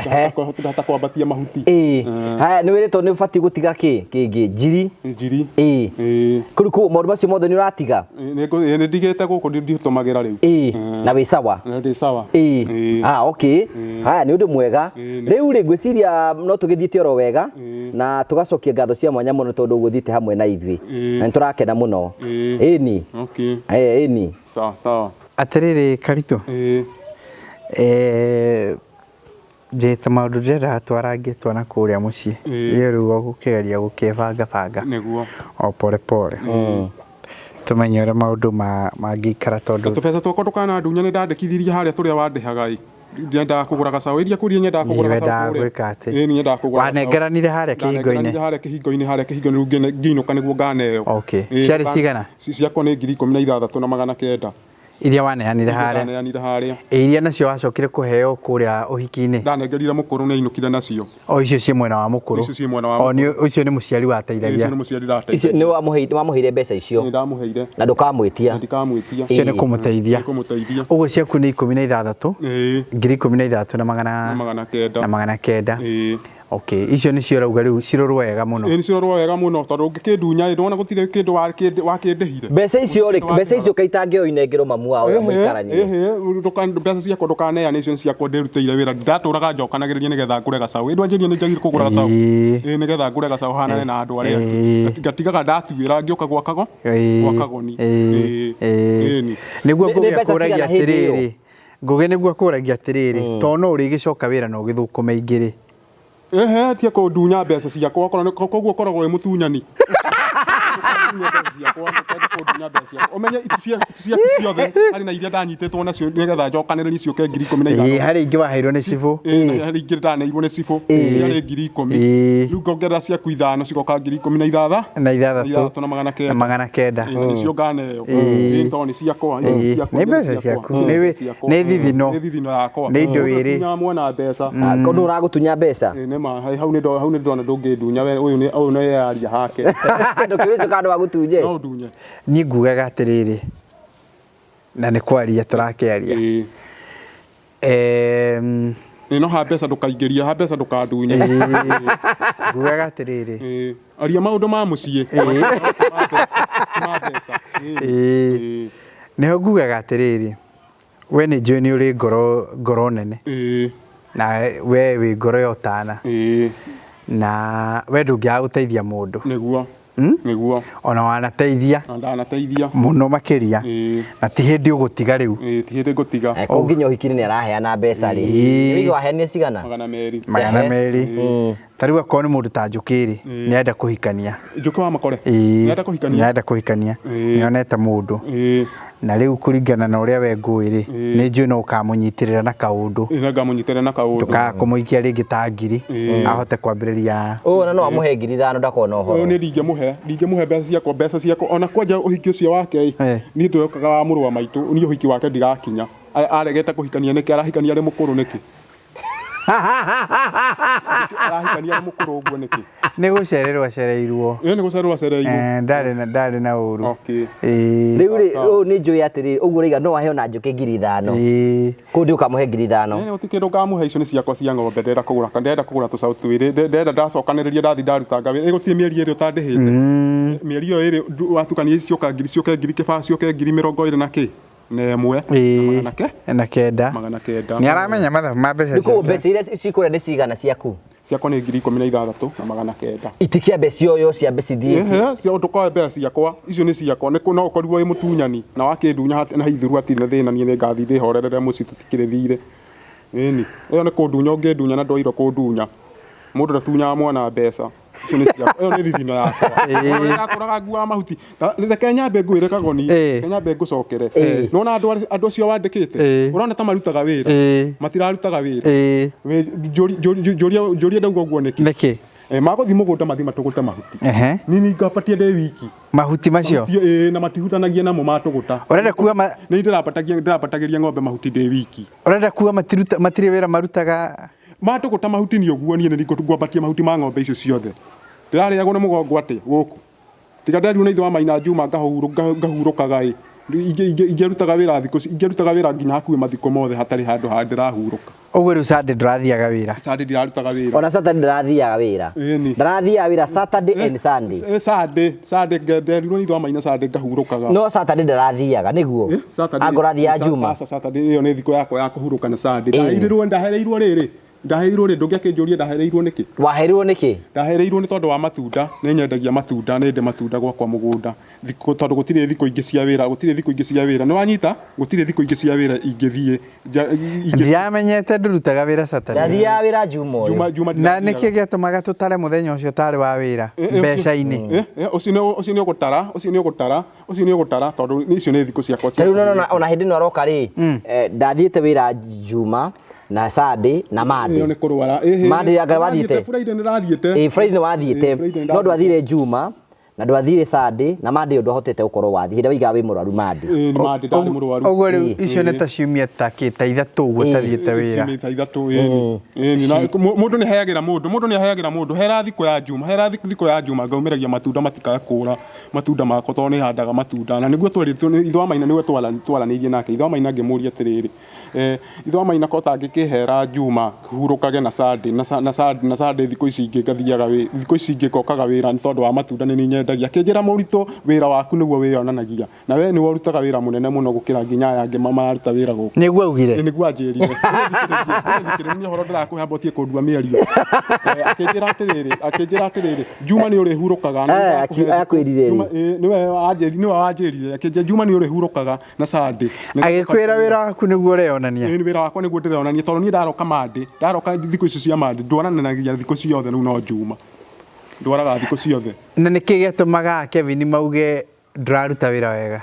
Ngahota kwambatia mahuti. Ĩĩ. Haya nĩ wĩrĩtwo nĩ ũbatiĩ gũtiga kĩ kĩngĩ? Njiri. Njiri. Ĩĩ. Kũu kũu maũndũ macio mothe nĩ ũratiga? Nĩ ndigĩte gũkũ nditũmagĩra rĩu. Ĩĩ. Na wĩ sawa? Ndĩ sawa. Ĩĩ. Ah, okay. Haya nĩ ũndũ mwega. Rĩu rĩ ngwĩciria no tũgĩthiĩte oro wega na tũgacokia ngatho cia mwanya mũno tondũ ũguo ũthiĩte hamwe na ithuĩ. Na nĩ tũrakena mũno. Ĩni. Okay. Ĩni. Sawa sawa. Atĩrĩrĩ Karitũ. Njĩte maũndũ ndĩrendaga twarangie twana kũrĩa mũciĩ. Ĩyo rĩu ũgũkĩgeria gũkĩbanga banga. Nĩguo. O pole pole. Tũmenye ũrĩa maũndũ mangĩikara tondũ. Tũbeca twakwa ndũkanandunya nĩ ndandĩkithirie harĩa tũrĩa wandĩhaga ĩ. Nyendaga kũgũra gacaũ iria kũria nyendaga kũgũra gacaũ Wendaga kũrĩa. gwĩka atĩ? Ĩĩ nyendaga kũgũra gacaũ. Wanengeranire harĩa kĩhingo-inĩ? Ndanengeranire harĩa kĩhingo-inĩ harĩa kĩhingo-inĩ rĩu ngĩinũka nĩguo nganeo. Okay. Ciarĩ cigana? Ciakwa nĩ 16,900. Iria waneanire harĩa? Ndaneanire harĩa. Ĩ iria nacio wacokire kũheo kũrĩa ũhiki-inĩ? Ndanengerire mũkũrũ nĩ ainũkire nacio. O icio ciĩ mwena wa mũkũrũ? Icio ciĩ mwena wa O nĩ ũcio nĩ mũciari wateithagia? Icio nĩ mũciari ndateithagia. Icio nĩ wamũheire mbeca icio? Nĩ ndamũheire. Na ndũkamwĩtia? Ndikamwĩtia. Icio nĩ kũmũteithia. Nĩ kũmũteithia. Ũguo ciaku nĩ 16. Ĩĩ. 16,000 na magana Na magana kenda. Na magana kenda. Okay, icio nĩcio ũrauga rĩu cirorwo wega mũno. Ĩĩ nĩcirorwo wega mũno tondũ ũngĩkĩndunya ĩ ndwona gũtirĩ kĩndũ wakĩndĩhire. Mbeca icio rĩ, mbeca icio kaitangĩoyo inengerwo mamu wao ũrĩa mũikaranie. Ĩhĩ, mbeca ciakwa ndũkaneane icio nĩ ciakwa ndĩrutĩire wĩra ndatũraga njokanagĩrĩria nĩgetha ngũre gacaũ. Ĩ ndwanjĩrire nĩ njagĩrĩire kũgũra gacaũ. Ĩĩ nĩgetha ngũre gacaũ hanane na andũ arĩa angĩ. Ngatigaga ndatuĩra ngĩũka gwakago gwakagoni. Ĩĩ. Nĩguo Ngũgĩ akũragia atĩrĩrĩ, Ngũgĩ nĩguo akũragia atĩrĩrĩ, to no ũrĩgĩcoka wĩra na ũgĩthũkũme ingĩ rĩ. Ehe, tia kũndunya mbeca ciakwa okorwo koguo ũkoragwo wĩ mũtunyani. Ũmenye ciaku ciothe harĩ na iria ndanyitĩtwo nacio nĩgetha njokanĩrĩrie ciũke 15,000. Ĩĩ harĩ ingĩ waheirwo nĩ cibũ. Ĩĩ harĩ ingĩ ndaneirwo nĩ cibũ ciarĩ 10,000. Rĩu ngongerera ciaku 5 cigoka 16,000 Na ithathatũ na magana kenda. Na magana kenda. Ĩĩ nĩcio nganeo. Ĩĩ tondũ nĩ ciakwa. Nĩ mbeca ciaku. Nĩ thithino. Nĩ thithino yakwa. Nĩ indo wĩrĩ. Nginya mwana mbeca. Nũ ũragũtunya mbeca? Ĩĩ nĩma hau nĩ ndona ndũngĩndunya we ũyũ nĩ yaria hake. Ndũkĩũrĩtio kana ndwagũtunye. No ndunye. Niĩ ngugaga atĩrĩrĩ, na nĩ kwaria tũrakĩaria. Ĩ, no ha mbeca ndũkaingĩrie, ha mbeca ndũkandunye. Ngugaga atĩrĩrĩ. Ĩ, aria maũndũ ma mũciĩ. Ma mbeca. Ĩ. Ĩĩ. Nĩho ngugaga atĩrĩrĩ, we nĩ njũĩ nĩ ũrĩ ngoro nene. Ĩ. Na we wĩ ngoro ya ũtana. Ĩ. Na we ndũngĩaga gũteithia mũndũ. Nĩguo. Nĩguo. Ona wanateithia. Na ndanateithia. Mũno makĩria. Ĩĩ. Na ti hĩndĩ ũgũtiga rĩu. Ĩĩ, ti hĩndĩ ngũtiga. Ko nginya ũhiki-inĩ nĩ araheana mbeca rĩ. Ĩĩ. Nĩ waheanire cigana? 200. Magana Ehe. merĩ. Ta rĩu akorwo nĩ mũndũ ta Njũkĩ rĩ, nĩ arenda kũhikania. Njũkĩ wa Makore? Ĩĩ. Nĩ arenda kũhikania? Nĩ arenda kũhikania. Ĩĩ. Nĩ onete mũndũ. Ĩĩ. Na rĩu kũringana na ũrĩa we ngũĩ rĩ, Ĩĩ. nĩ njũĩ no ũkamũnyitĩrĩra na kaũndũ. Ĩĩ, nĩ ngamũnyitĩrĩra na kaũndũ. Ndũkaga kũmũikia rĩngĩ ta ngiri, Ĩĩ. ahote kwambĩrĩria. Ũyũ ona no amũhe 5,000 ndakona ũhoro. Ũyũ niĩ ndingĩmũhe mbeca ciakwa, ona kwanja ũhiki ũcio wake ĩ, niĩ ndĩrokaga wa mũrũ wa maitũ, niĩ ũhiki wake ndirakinya. Aregete kũhikania nĩkĩ? Arahikania arĩ mũkũrũ nĩkĩ? Arahikania arĩ mũkũrũ ũguo nĩkĩ? Nĩ gũcererwo acereirwo. Ĩĩ, nĩ gũcererwo acereirwo. Ndarĩ na ũru. Okay. Ĩĩ. Rĩu rĩ, ũyũ nĩ njũĩ atĩrĩrĩ, ũguo ũraiga no aheo na Njũkĩ 5,000. Ĩĩ. Kũu ndĩ ũkamũhe 5,000. Ĩĩ, gũtirĩ kĩndũ ngamũhe, icio nĩ ciakwa cia ng'ombe, ndĩrenda kũgũra, ndĩrenda kũgũra tũcaũ twĩrĩ, ndĩrenda ndacokanĩrĩria ndathi ndarutanga wĩra, ĩ gũtirĩ mĩeri ĩrĩ ũtandĩhĩte. Mĩeri ĩyo ĩrĩ watukania cioka ngiri, ciũke ngiri kĩbaũ, ciũke ngiri mĩrongo ĩrĩ na kĩ? Na ĩmwe. Ĩĩ. Na magana ke? Na kenda. 900. Nĩ aramenya mathabu ma mbeca Nĩ koguo ciake. mbeca iria cikũrĩa nĩ cigana ciaku? Ciakwa nĩ 16,900. Itikĩambe cioywo ciambe cithiĩ Ehe, cia ndũkoe mbeca ciakwa, icio nĩ ciakwa, nĩ no ũkorirwo wĩ mũtunyani na wakĩndunya na ithuru hatirĩ na thĩna, niĩ nĩ ngathiĩ ndĩhorerere mũciĩ tũtikĩrĩ thirĩ. Ĩni, ĩyo nĩ kũndunya ũngĩndunya na ndwairwo kũndunya. Mũndũ ndatunyaga mwana mbeca. Icio nĩ ciakwa, ĩyo nĩ thithino yakwa. Ndakũraga nguaga mahuti. Reke nyambe ngwĩre Kagoni, reke nyambe ngũcokere. Nĩwona andũ acio wandĩkĩte, ũrona ta marutaga wĩra? Matirarutaga wĩra. Njũria ndauga ũguo nĩkĩ? Nĩkĩ? Magũthiĩ mũgũnda mathiĩ matũgũte mahuti. Ehe. Niĩ ningĩambatia ndĩ wiki. Mahuti macio? Mahuti, ĩĩ, na matihutanagia namo matũgũta. Ũrenda kuga ma- Nĩ ndĩrambatagĩria ng'ombe mahuti ndĩ wiki. Ũrenda kuga matirĩ wĩra marutaga? Matũgũta mahuti nĩ ũguo, niĩ nĩ ngwambatia mahuti ma ng'ombe icio ciothe. Ndĩrarĩagwo nĩ mũgongo atĩa gũkũ? Tiga nderirwo nĩ ithe wa Maina Juma ngahurũkaga ĩ. Ingĩrutaga wĩra thikũ ici, ingĩrutaga wĩra nginya hakuhĩ mathikũ mothe hatarĩ handũ ha ndĩrahurũka. Ũguo rĩu Sunday ndũrathiaga wĩra? Sunday ndirarutaga wĩra. Ona Saturday ndarathiaga wĩra. Ĩni. Ndarathiaga wĩra Saturday and Sunday. Sunday, Sunday nderirwo nĩ ithe wa Maina Sunday ngahurũkaga. No Saturday ndarathiaga nĩguo? Saturday. Angorwo athiaga Juma. Aca, Saturday ĩyo nĩ thikũ yakwa ya kũhurũka na Sunday. Ĩni. Ndaherirwo, ndahereirwo rĩrĩ. Ndaheirwo rĩ, ndũngĩakĩnjũria ndahereirwo nĩkĩ? Waherirwo nĩkĩ? Ndahereirwo nĩ tondũ wa matunda, nĩ nyendagia matunda, nĩ ndĩ matunda gwakwa mũgũnda. Thikũ, tondũ gũtirĩ thikũ ingĩ cia wĩra, gũtirĩ thikũ ingĩ cia wĩra. Nĩ wanyita? Gũtirĩ thikũ ingĩ cia wĩra ingĩthiĩ. Ndiamenyete ndũrutaga wĩra Saturday. Ndathiaga wĩra Juma ũyũ. Juma, Juma Na nĩkĩ gĩatũmaga tũtare mũthenya ũcio ũtarĩ wa wĩra mbeca-inĩ? Ũcio nĩ ũgũtara, ũcio nĩ ũgũtara, ũcio nĩ ũgũtara tondũ icio nĩ thikũ ciakwa cia Rĩu no ona hĩndĩ ĩno aroka rĩ, ndathiĩte wĩra Juma na Sunday na Monday. Ĩyo nĩ kũrwara. Ĩhĩ, Monday anga wathiĩte? Friday nĩ ndathiĩte. Ĩĩ, Friday nĩ wathiĩte. Ĩĩ, Friday nĩ No ndwathire Juma na ndwathire Sunday na Monday ĩyo ndwahotete gũkorwo wathiĩ. Hĩndĩ ĩrĩa waigaga wĩ mũrwaru Monday. Ĩĩ, nĩ Monday ndarĩ mũrwaru. Ũguo rĩu icio nĩ ta ciumia ta kĩ, ta ithatũ ũguo ũtathiĩte wĩra. Ciumia ta ithatũ, ĩĩ. Ĩĩ, na mũndũ nĩ aheagĩra mũndũ, mũndũ nĩ aheagĩra mũndũ. Hera thikũ ya Juma, hera thikũ ya Juma ngaumĩragia matunda matikae kũra matunda makwa tondũ nĩ handaga matunda. Na nĩguo twerĩtwo, ithe wa Maina nĩwe twaranĩirie nake. Ithe wa Maina ngĩmũria atĩrĩrĩ, ithe wa Maina ko ũtangĩkĩhera Juma hurũkage na Sunday, na na Sunday, na Sunday thikũ ici ingĩ ngathiaga wĩ, thikũ ici ingĩ ngokaga wĩra nĩ tondũ wa matunda nĩ niĩ nyendagia. Akĩnjĩra mũritũ wĩra waku nĩguo wĩyonanagia. Na we nĩwe ũrutaga wĩra mũnene mũno gũkĩra nginya aya angĩ mararuta wĩra gũkũ. Nĩguo augire? Ĩĩ, nĩguo anjĩrire. Thikĩrĩria niĩ ũhoro ndĩrakũhe amba ũtige kũndua mĩario. Akĩnjĩra atĩrĩrĩ, akĩnjĩra atĩrĩrĩ, Juma nĩ ũrĩhurũkaga. Akwĩrire rĩ? Juma, ĩĩ, nĩwe wanjĩrire, nĩwe wanjĩrire. Akĩnjĩra Juma nĩ ũrĩhurũkaga na Sunday. Agĩkwĩra wĩra waku nĩguo ũreyonania? Ĩĩ, wĩra wakwa nĩguo ndĩreyonania tondũ niĩ ndaroka Monday, ndaroka thikũ icio cia Monday, ndwarananagia thikũ ciothe rĩu no Juma. Ndwaraga thikũ ciothe. Na nĩkĩ gĩatũmaga Kevin mauge ndũraruta wĩra wega?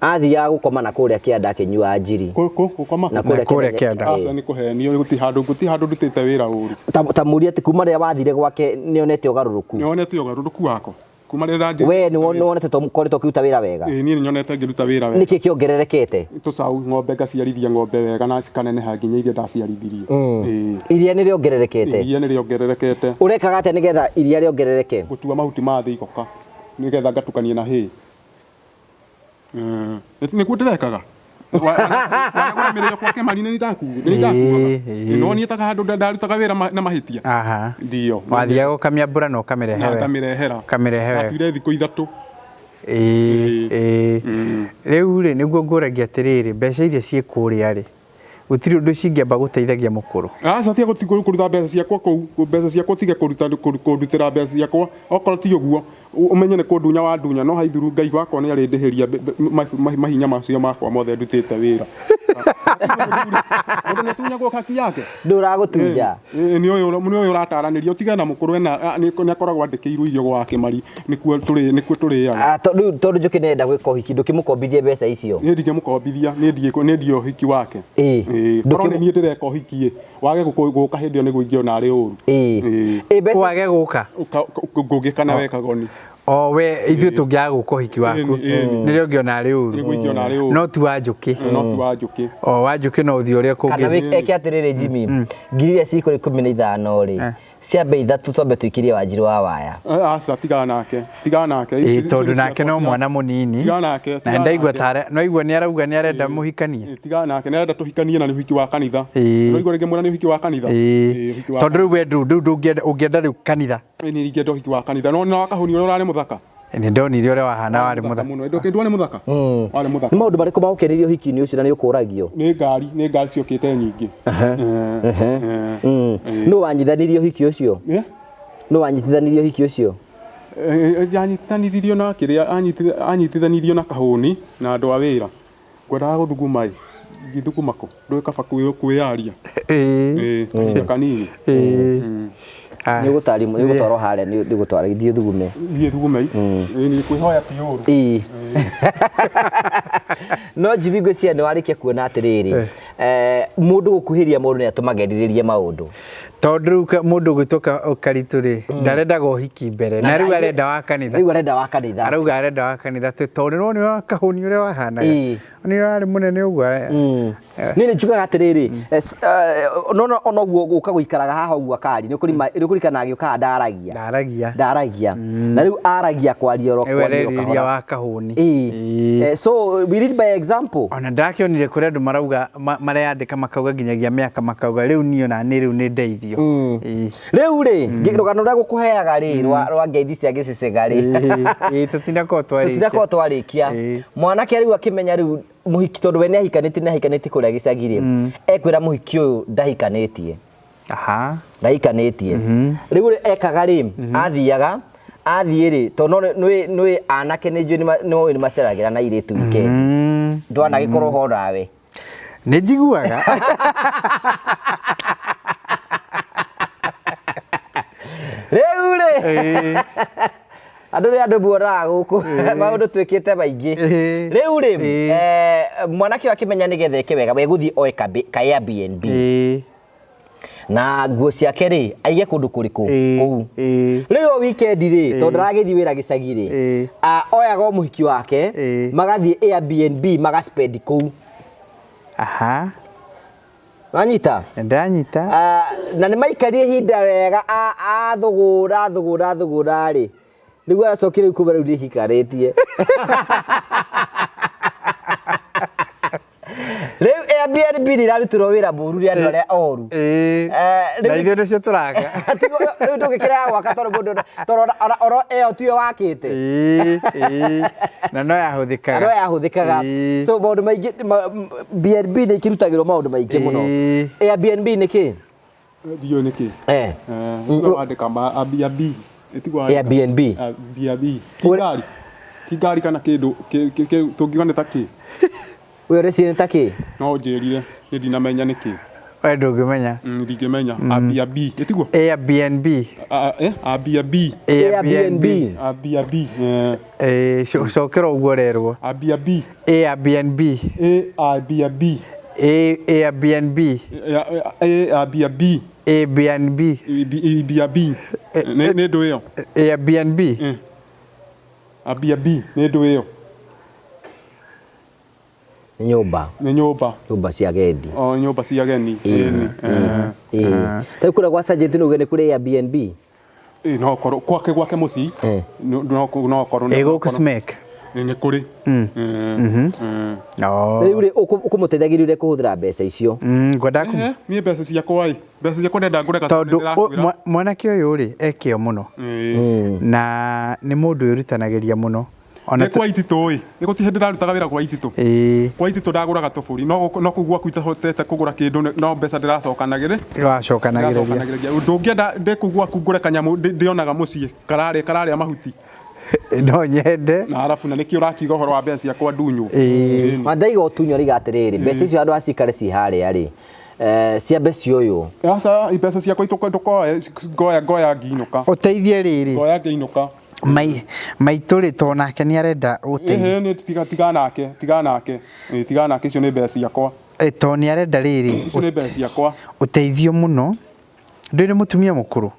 Athiaga gũkoma na kũrĩa kĩanda akĩnyua njiri. Gũkoma? Na kũrĩa kĩanda. Aca nĩ kũhenio, gũtirĩ handũ, gũtirĩ handũ ndutĩte wĩra ũru. Ta mũrie atĩ kuma rĩrĩa wathire gwake nĩ onete ũgarũrũku? Nĩ onete ũgarũrũku wakwa. Kuma rĩrĩa ndanjĩrire We nĩ wonete ta ũkoretwo ũkĩruta wĩra wega? Ĩĩ, niĩ nĩ nyonete ngĩruta wĩra wega. Nĩkĩ kĩongererekete? Tũcaũ, ng'ombe ngaciarithia ng'ombe wega na cikaneneha nginya iria ndaciarithirie. Ĩĩ. Iria nĩ rĩongererekete? Iria nĩ rĩongererekete. Ũrekaga atĩa nĩgetha iria rĩongerereke? Gũtua mahuti ma thĩ igoka nĩgetha ngatukania na hay. Nĩguo ndĩrekaga? Wanagũra mĩrĩo kwa Kĩmani nĩ ndakuaga. Ĩĩ. No niĩ ta handũ ndarutaga wĩra na mahĩtia. Aha. Ndio. Wathiaga ũkamĩambũra na ũkamĩrehe Na we. ngamĩrehera. Ũkamĩrehe we. Ndatuire thikũ 3. Ĩĩ, ĩĩ. Rĩu rĩ, nĩguo ngũragia atĩrĩrĩ, mbeca iria ciĩ kũrĩa rĩ, gũtirĩ ũndũ cingĩamba gũteithagia mũkũrũ. Aca tiga kũruta mbeca ciakwa kũu, mbeca ciakwa tige kũruta kũndutĩra mbeca ciakwa, okorwo ti ũguo ũmenye nĩ kũndunya wandunya, no haithuru Ngai wakwa nĩ arĩndĩhĩria mahinya macio makwa mothe ndutĩte wĩra. Mũndũ nĩ atunyagwo haki yake. Ndũragũtunya. Nĩ ũyũ ũrataranĩria ũtigane na mũkũrũ ena nĩ akoragwo andĩkĩirwo irio gwa Kĩmari, nĩkuo tũrĩaga. Ah, tondũ tondũ Njũkĩ nĩarenda gwĩka ũhiki ndũkĩmũkombithie mbeca icio. Niĩ ndingĩmũkombithia, niĩ ndiĩ ũhiki wake. Ĩĩ. Korwo nĩ niĩ ndĩreka ũhiki ĩ, wage gũka hĩndĩ ĩyo nĩguo ingĩona arĩ ũru. Ĩĩ. Ĩĩ. Ĩĩ, mbeca Wage gũka. Ngũgĩka na weka goni. O we ithuĩ tũngĩaga gũka ũhiki waku Ĩĩ. nĩrĩo ũngĩona arĩ ũru. Nĩguo ingĩona arĩ ũru. No ti wa Njũkĩ. No ti wa Njũkĩ. O wa Njũkĩ no ũthiĩ ũrĩa kana kũngĩ. eke atĩrĩrĩ Jimmy, ngiri iria cikũrĩ 15 rĩ, ciambe 3 twambe tũikĩrie Wanjirũ wa waya. Aca tigana nake, tigana nake. Ĩĩ, tondũ nake no mwana mũnini. Tigana nake, Na tigana ndaigua nake. tara, no igua nĩ arauga nĩ arenda mũhikanie. Tigana nake, nĩ arenda tũhikanie na nĩ ũhiki wa kanitha. Ĩĩ. No igua rĩngĩ mwĩra nĩ ũhiki wa kanitha. Ĩĩ. Ũhiki wa Tondũ rĩu we ndũ ndũ ndũngĩenda ũngĩenda rĩu kanitha. Nĩ ingĩenda ũhiki wa kanitha. No nĩ wakahũni ũrĩa ũrarĩ mũthaka. Nĩ ndonire ũrĩa wahana warĩ mũthaka. Mũno. Ndwarĩ mũthaka. Warĩ mũthaka. Nĩ maũndũ marĩkũ magũkenirie ũhiki-inĩ ũcio na nĩ ũkũragio? Nĩ ngari, nĩ ngari ciũkĩte nyingĩ. Nũ wanyitithanirie ũhiki ũcio? Nũ wanyitithanirie ũhiki ũcio? Anyitithanithirio na kĩrĩa, anyitithanirio na kahũni na andũ a wĩra. Ngwendaga gũthuguma ĩ, ngĩthuguma kũ? Ndũĩ kaba kwĩyaria. Ĩĩ. Kahinda kanini. Ĩĩ. Nĩ ũgũtwarwo harĩa, nĩ ũgũtwara ithiĩ ũthugume. Thiĩ thugume. Ĩĩ, kwĩhoya ti ũru. Ĩĩ. No Jimmy ngwĩciria nĩ warĩkia kuona atĩrĩrĩ, mũndũ gũkuhĩrĩria mũndũ nĩ atũmaga erirĩrie maũndũ. Tondũ rĩu mũndũ ũgwĩtwo Karitũ rĩ, ndarendaga ũhiki mbere, na rĩu arenda wa kanitha. Rĩu arenda wa kanitha. Arauga arenda wa kanitha tondũ nĩ wona wa kahũni ũrĩa wahanaga. Ĩĩ. Nĩ ũrarĩ mũnene ũguo. Niĩ nĩ njugaga atĩrĩrĩ, no ona ũguo gũka gũikaraga haha ũguo akari, nĩ ũkũririkana agĩũkaga ndaragia. Ndaragia. Ndaragia. Na rĩu aragia kwaria oro Rĩu kwaria oro arerirĩria kahora. wa kahũni. Ĩĩ. So we lead by example. Ona ndakĩonire kũrĩ andũ marauga mareyandĩka makauga nginyagia mĩaka makauga rĩu niĩ ona nĩ rĩu nĩ ndeithio. Ĩĩ. Rĩu rĩ, rũgano rũrĩa gũkũheaga rĩ, rwa ngeithi cia gĩcecega rĩ. Ĩĩ, tũtinakorwo twarĩkia. Tũtinakorwo twarĩkia. Ĩĩ. Mwanake rĩu akĩmenya rĩu mũhiki tondũ we nĩ ahikanĩtie, nĩ ahikanĩtie kũrĩa gĩcagi rĩ, ekwĩra mũhiki ũyũ ndahikanĩtie. Aha. Ndahikanĩtie. Rĩu rĩ ekaga rĩ, athiaga, athiĩ rĩ, tondũ no nĩ anake nĩ njũĩ nĩ nĩ maceragĩra na airĩtu weekend. Ndwanagĩkorwo ho nawe. Nĩ njiguaga. Rĩu rĩ, andũ nĩ andũ muonaga gũkũ, maũndũ twĩkĩte maingĩ. Rĩu rĩ, mwanake ũyũ akĩmenya nĩgetha eke wega, we gũthiĩ oe ka Airbnb. Na nguo ciake rĩ, aige kũndũ kũrĩkũ? Kũu. Rĩu o weekend rĩ, tondũ ndaragĩthiĩ wĩra gĩcagi rĩ, oyaga o mũhiki wake, magathiĩ Airbnb, magaspend kũu. Aha. Wanyita? Ndanyita. Na nĩ maikarie ihinda wega, athũgũra, athũgũra, athũgũra rĩ. Rĩu aracokire rĩu kuma rĩu nĩhikarĩtie. Rĩu Airbnb nĩ ĩrarutĩrwo wĩra mũru nĩ andũ arĩa oru. Na ithuĩ nĩcio tũraka. Rĩu ndũngĩkĩrega gwaka tondũ mũndũ tondũ oro ĩyo tiyo wakĩte. Na no yahũthĩkaga. Na no yahũthĩkaga. So maũndũ maingĩ, BNB nĩ ikĩrutagĩrwo maũndũ maingĩ mũno. Airbnb nĩ kĩ? Ndiũĩ nĩ kĩ. Wandĩka Airbnb. Airbnb. Airbnb. Ti ngari. Ti ngari kana kĩndũ tũngiuga nĩ ta kĩ? We ũreciria nĩ ta kĩ? No ũnjĩrire, niĩ ndinamenya nĩ kĩ. We ndũngĩmenya. Ndingĩmenya. Airbnb, ĩtiguo? Airbnb. Airbnb. Airbnb. Airbnb. Cokera ũguo ũrerwo. Airbnb. Airbnb. Airbnb. Airbnb. Airbnb. Airbnb. Airbnb. Nĩ ndũ ĩyo? Airbnb. Airbnb nĩ ndũ ĩyo? Nĩ nyũmba. Nĩ nyũmba. Nyũmba cia agendi. O nyũmba cia ageni. Rĩu kũrĩa gwa Sergeant nĩ uge nĩ kũrĩ Airbnb? No korwo kwake gwake mũciĩ. No korwo. Ĩ gũkũ Smek. Nĩ kũrĩ. Mm. Oh. Rĩu rĩ, ũkũmũteithagia rĩu kũhũthĩra mbeca icio? Ngwendaga Niĩ mbeca ciakwa ĩ, mbeca ciakwa ndenda ngũre gacaũ. Tondũ mwanake ũyũ rĩ, e kĩo mũno na nĩ mũndũ wĩrutanagĩria mũno. Ona Nĩ kwa Ititũ ĩ, nĩ gũtirĩ hĩndĩ ndarutaga wĩra kwa Ititũ. Kwa Ititũ ndagũraga tũbũri, no no kũu gwaku itahotete kũgũra kĩndũ, no mbeca ndĩracokanagĩrĩ Wacokanagĩrĩria. Ndĩracokanagĩrĩria. Ndũngĩenda ndĩ kũu gwaku ngũre kanyamũ ndĩonaga mũciĩ kararĩa kararĩa mahuti. No nyende. Na arabu na nĩkĩo ũrakiuga ũhoro wa mbeca ciakwa ndunywo. Ma ndaiga ũtunywo riga atĩrĩrĩ, mbeca icio andũ acikare ci harĩa rĩ, ciambe cioywo. Aca, mbeca ciakwa ndũkoe, ngoya ngoya ngiinũka. Ũteithie rĩrĩ. Ngoya ngĩinũka. Mai maitũ rĩ, to nake nĩ arenda ũteithio. Ĩhĩ, nĩ tiga tiga nake, tiga nake. Ĩ, tiga nake, icio nĩ mbeca ciakwa. To nĩ arenda rĩrĩ. Icio nĩ mbeca ciakwa. Ũteithio mũno. Ndũrĩ mũtumia mũkũrũ?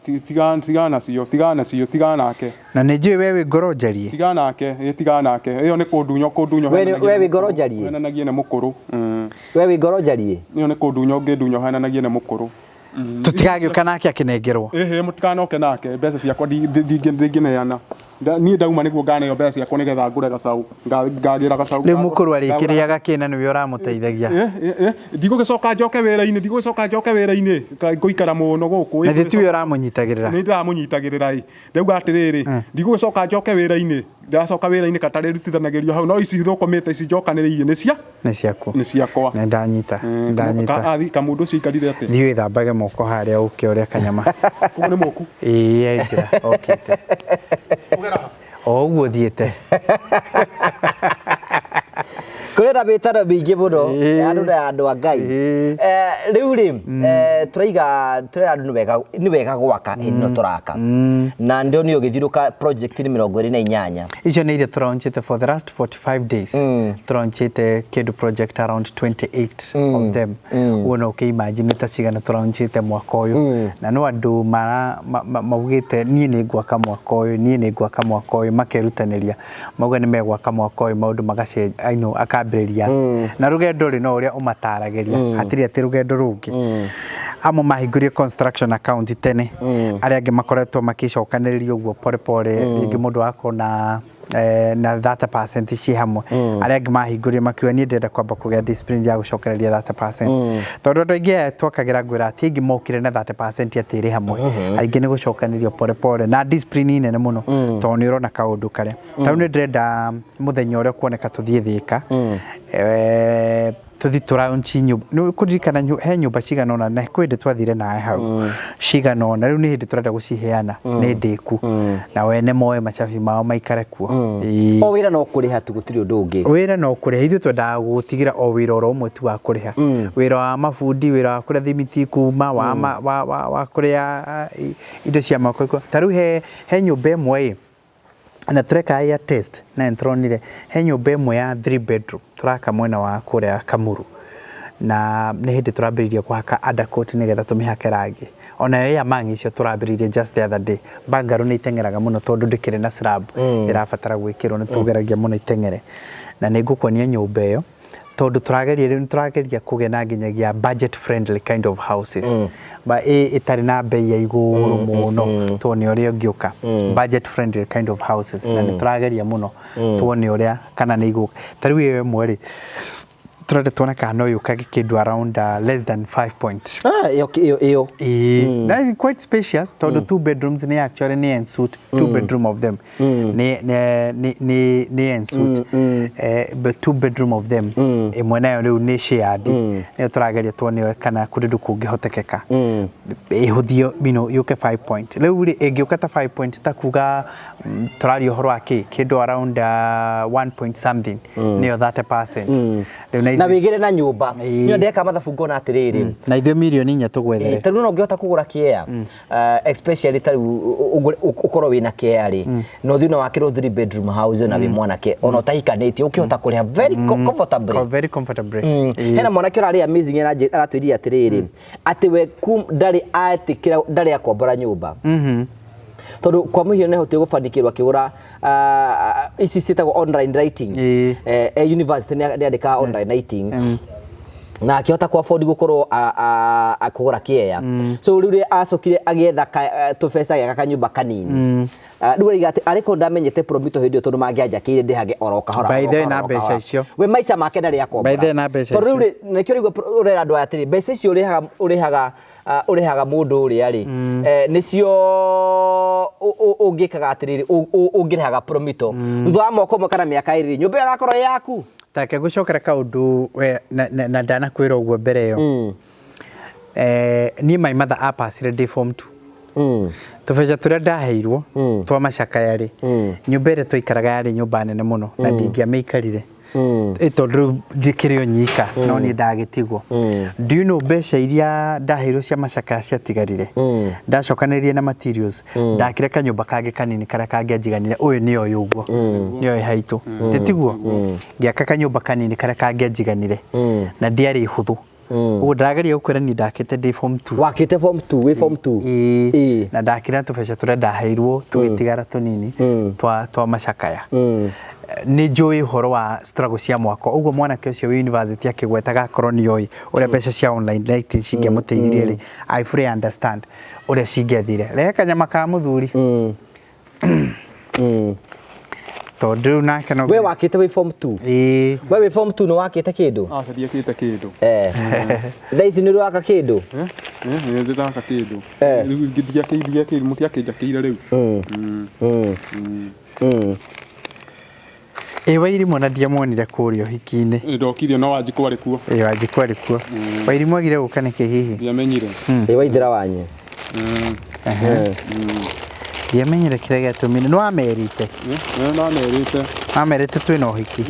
Tiga tiga nacio, tiga nacio, tiga nake. Na nĩ njũĩ we wĩ ngoro njarie. Tiga nake, ĩ, tiga nake. Ĩyo nĩ kũndunya kũndunya. We wĩ ngoro njarie? Henanagie na mũkũrũ. We wĩ ngoro njarie? Ĩyo nĩ kũndunya ũngĩndunya henanagie na mũkũrũ. Tũtigagĩũka nake akĩnengerwo. Ĩhĩ, mũtikanoke nake, mbeca ciakwa ndingĩneana. Niĩ ndauma nĩguo nganeo mbeca ciakwa nĩgetha ngũre gacaũ. Ngagĩra gacaũ. Rĩu mũkũrũ arĩkĩrĩaga kĩ na nĩwe ũramũteithagia? Ndigũgĩcoka njoke wĩra-inĩ, ndigũgĩcoka njoke wĩra-inĩ, ngũikara mũno gũkũ. Na ithuĩ tiwe ũramũnyitagĩrĩra? Nĩ ndĩramũnyitagĩrĩra ĩ. Ndauga atĩrĩrĩ, ndigũgĩcoka njoke wĩra-inĩ, ndacoka wĩra-inĩ katarĩrutithanagĩrio hau, no ici thũkũmĩte ici njokanĩrĩirie nĩ cia? Nĩ ciaku. Nĩ ciakwa. Nĩ ndanyita, nĩ ndanyita. Kamũndũ ũcio aikarire atĩa? Thiĩ wĩthambage moko harĩa ũke ũrĩa kanyama. Koguo nĩ mũku? Ĩĩ, e njĩra okĩte. O ũguo ũthiĩte. Kũrĩ na mĩtaro mĩingĩ mũno ya andũ na andũ a Ngai. Rĩu rĩ, tũraiga tũrera andũ nĩ wega gwaka hĩndĩ ĩno tũraka. Na ndĩronire ũgĩthiũrũka project nĩ 28. Icio nĩ iria tũraunchĩte for the last 45 days. Tũraunchĩte kĩndũ project around 28 of them. Ũguo no ũkĩ imagine ta cigana tũraunchĩte mwaka ũyũ. Na no andũ maugĩte niĩ nĩ ngwaka mwaka ũyũ, niĩ nĩ ngwaka mwaka ũyũ, makerutanĩria. Mauga nĩ megwaka mwaka ũyũ, maũndũ magacenjia, you know, akambĩrĩria. Na rũgendo rĩ no ũrĩa ũmataragĩria, hatirĩ atĩ rũgendo rũngĩ. Amwe mahingũrire construction account tene, arĩa angĩ makoretwo makĩcokanĩrĩria ũguo pole pole, rĩngĩ mũndũ agakorwo na na 30% ciĩ hamwe. Arĩa angĩ mahingũrire makiuga niĩ ndĩrenda kwamba kũgĩa discipline ya gũcokereria 30%. Tondũ andũ aingĩ aya twakagĩra ngwĩra ti aingĩ mokire na 30% atĩ ĩrĩ hamwe. Aingĩ nĩ gũcokanĩrio pole pole na discipline nene mũno, tondũ nĩ ũrona kaũndũ karĩa. Ta rĩu nĩ ndĩrenda mũthenya ũrĩa ũkuoneka tũthiĩ Thĩka, tũthiĩ tũraunchi nyũmba. Nĩ ũkũririkana he nyũmba cigana ũna, na kwĩ hĩndĩ twathire nawe hau cigana ũna, rĩu nĩ hĩndĩ tũrenda gũciheana, nĩ ndĩku na wene moe macabi mao maikare kuo. O wĩra no kũrĩha tu, gũtirĩ ũndũ ũngĩ. Wĩra no kũrĩha, ithuĩ twendaga gũtigĩra o wĩra oro ũmwe tu wa kũrĩha. Wĩra wa mabundi, wĩra wa kũrĩa thimiti kuma, wa kũrĩa indo cia moko. Ta rĩu he nyũmba ĩmwe ĩ, na tũreka ya test na nĩtũronire he nyũmba ĩmwe ya 3 bedroom tũraka mwena wa kũrĩa Kamuru, na nĩ hĩndĩ tũrambĩrĩirie kũhaka undercoat nĩgetha tũmĩhake rangi. Onayo ĩ among icio tũrambĩrĩirie just the other day. Bungalow nĩ iteng'eraga mũno tondũ ndĩkĩrĩ na slab ĩrabatara gwĩkĩrwo, nĩ tũgeragia mũno iteng'ere. Na nĩ ngũkuonia nyũmba ĩyo tondũ tũrageria rĩu, nĩtũrageria kũgĩa na nginyagia budget friendly kind of houses, ba ĩtarĩ na bei ya igũrũ mũno, tuone ũrĩa ũngĩũka, budget friendly kind of houses. Na nĩ tũrageria mũno tuone ũrĩa kana nĩ igũka. Ta rĩu ĩyo ĩmwe rĩ, tũrenda tuone kana no yũkage kĩndũ around less than 5 point. Ĩyo ĩyo ĩyo. Ĩĩ, na nĩ quite spacious tondũ two bedrooms nĩ actually nĩ en suite, two bedroom of them nĩ nĩ nĩ nĩ nĩ en suite, but two bedroom of them, ĩmwe nayo rĩu nĩ shared. Nĩyo tũrageria tuone kana kũrĩ ũndũ kũngĩhotekeka ĩhũthio, yũke 5 point. Rĩu rĩ, ĩngĩũka ta 5 point, ta kuga tũraria ũhoro wa kĩ kĩndũ around 1 point something, nĩyo 30% rĩu na wĩgĩre na nyũmba. Niĩ ndeka mathabu ngona atĩrĩrĩ, na ithuĩ mirioni 4 tũgwethere. Ta rĩu no ũngĩhota kũgũra kĩea, especially ta rĩu ũkorwo wĩna kĩea rĩ, na ũthiĩ na wakĩrwo 3 bedroom house na wĩ mwanake ona ũtahikanĩtie, ũkĩhota kũrĩha very comfortably. Very comfortably. Hena mwanake ũrarĩ amazing, aratwĩrire atĩrĩrĩ, atĩ we ndarĩ etĩkĩra, ndarĩ akombora nyũmba, tondũ kwa mũhiano nĩahotire gũbanikĩrwo akĩgũra ici ciĩtagwo online writing. University nĩ andĩkaga online writing na akĩhota ku afford gũkorwo kũgũra kĩea. So rĩu rĩ, acokire agĩetha tũbeca gĩaka kanyũmba kanini. Rĩu ũraiga atĩ arĩ korwo ndamenyete Promito hĩndĩ ĩyo tondũ mangĩanjakĩire ndĩhage oro kahora By oro the way, kahora, na oro mbeca kahora. icio. We maica make ndarĩ akombora. By the way, na mbeca Tondũ rĩu icio. rĩ, nĩkĩo rĩu ũrera andũ aya atĩrĩ, mbeca icio ũrĩhaga ũrĩhaga ũrĩhaga mũndũ ũrĩa rĩ, nĩcio ũngĩkaga atĩrĩrĩ, ũngĩrĩhaga Promito. Thutha wa mwaka ũmwe kana mĩaka ĩrĩ rĩ, nyũmba ĩyo ĩgakorwo ĩ yaku. Take gũcokera kaũndũ we na ndanakwĩra ũguo mbere ĩyo. Niĩ my mother apacire ndĩ form 2. Tũbeca tũrĩa ndaheirwo twa macakaya rĩ, nyũmba ĩrĩa twaikaraga yarĩ nyũmba nene mũno na ndingĩamĩikarire. Tondũ rĩu ndikĩrĩ o nyika no niĩ ndagĩtigwo. Do you know mbeca iria ndaheirwo cia macakaya ciatigarire, ndacokanĩrĩrie na materials, ndakire kanyũmba kangĩ kanini karĩa kangĩanjiganire. Ũyũ nĩ ũyũ ũguo nĩ ũyũ haitũ, tiguo ngĩaka kanyũmba kanini karĩa kangĩanjiganire na ndiarĩ hũthũ. Ũguo ndĩrageria gũkwĩra niĩ ndakĩte ndĩ form 2. Wakĩte form 2, wĩ form 2? Ĩĩ. Ĩĩ. Na ndakĩra tũbeca tũrĩa ndaheirwo tũgĩtigara tũnini twa macakaya. Nĩ njũĩ ũhoro wa struggle cia mwako. Ũguo mwanake ũcio wĩ university akĩgwetaga akorwo nĩ oĩ ũrĩa mbeca cia online lighting cingĩamũteithirie rĩ, I fully understand ũrĩa cingĩathire. Rehe kanyama ka mũthuri tondũ rĩu nake no We wakĩte wĩ form 2? Ĩĩ. We wĩ form 2 nĩ wakĩte kĩndũ? Aca, ndiakĩte kĩndũ. Thaa ici nĩ ũraka kĩndũ? Nĩ ndĩraka kĩndũ. Rĩu ndiakĩire, mũtiakĩnjakĩire rĩu. Ĩ Wairimũ na ndiamuonire kũrĩa ũhiki-inĩ. Ndokire no Wanjikũ arĩ kuo. Ĩ Wanjikũ arĩ kuo. Wairimũ agire gũka nĩkĩ hihi? Ndiamenyire. Ĩ Waithĩra wanyu. Ndiamenyire kĩrĩa gĩatũmire. Nĩ wamerĩte? Nĩ ndamerĩte. Wamerĩte twĩna ũhiki?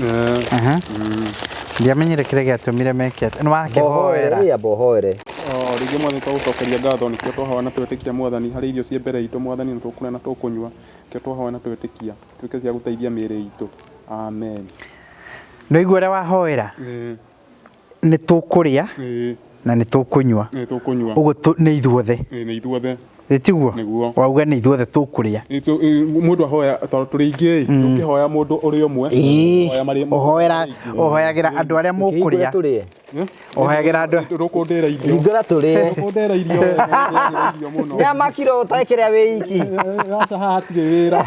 Ndiamenyire kĩrĩa gĩatũmire meke atĩ. Nĩ wakĩhoera? Ĩ amba ũhoere. Rĩngĩ Mwathani twagũcokeria ngatho nĩkĩo twahoya na twetĩkia Mwathani harĩ irio ciĩ mbere itũ Mwathani na tũkũrĩa na tũkũnyua nĩkĩo twahoya na twetĩkia tuĩke cia gũteithia mĩĩrĩ itũ. Amen. Nĩ waigua ũrĩa wahoera? Nĩ tũkũrĩa na nĩ tũkũnyua. Nĩ tũkũnyua. Ũguo nĩ ithuothe. Nĩ ithuothe. Ĩ tiguo? Nĩguo. Wauga nĩ ithuothe tũkũrĩa. Mũndũ ahoya tondũ tũrĩ aingĩ ĩ, ndũngĩhoya mũndũ ũrĩ ũmwe. Ũhoya marĩ Ũhoera ũhoyagĩra andũ arĩa mũkũrĩa. Tũrĩe. Ũhoyagĩra andũ. Ndũkũndĩra irio. Hingũra tũrĩe. Ndũkũndĩra irio. Ndĩragĩra irio mũno. Nyama kiro ũtekĩrĩa wĩ iki. Aca, haha hatirĩ wĩra.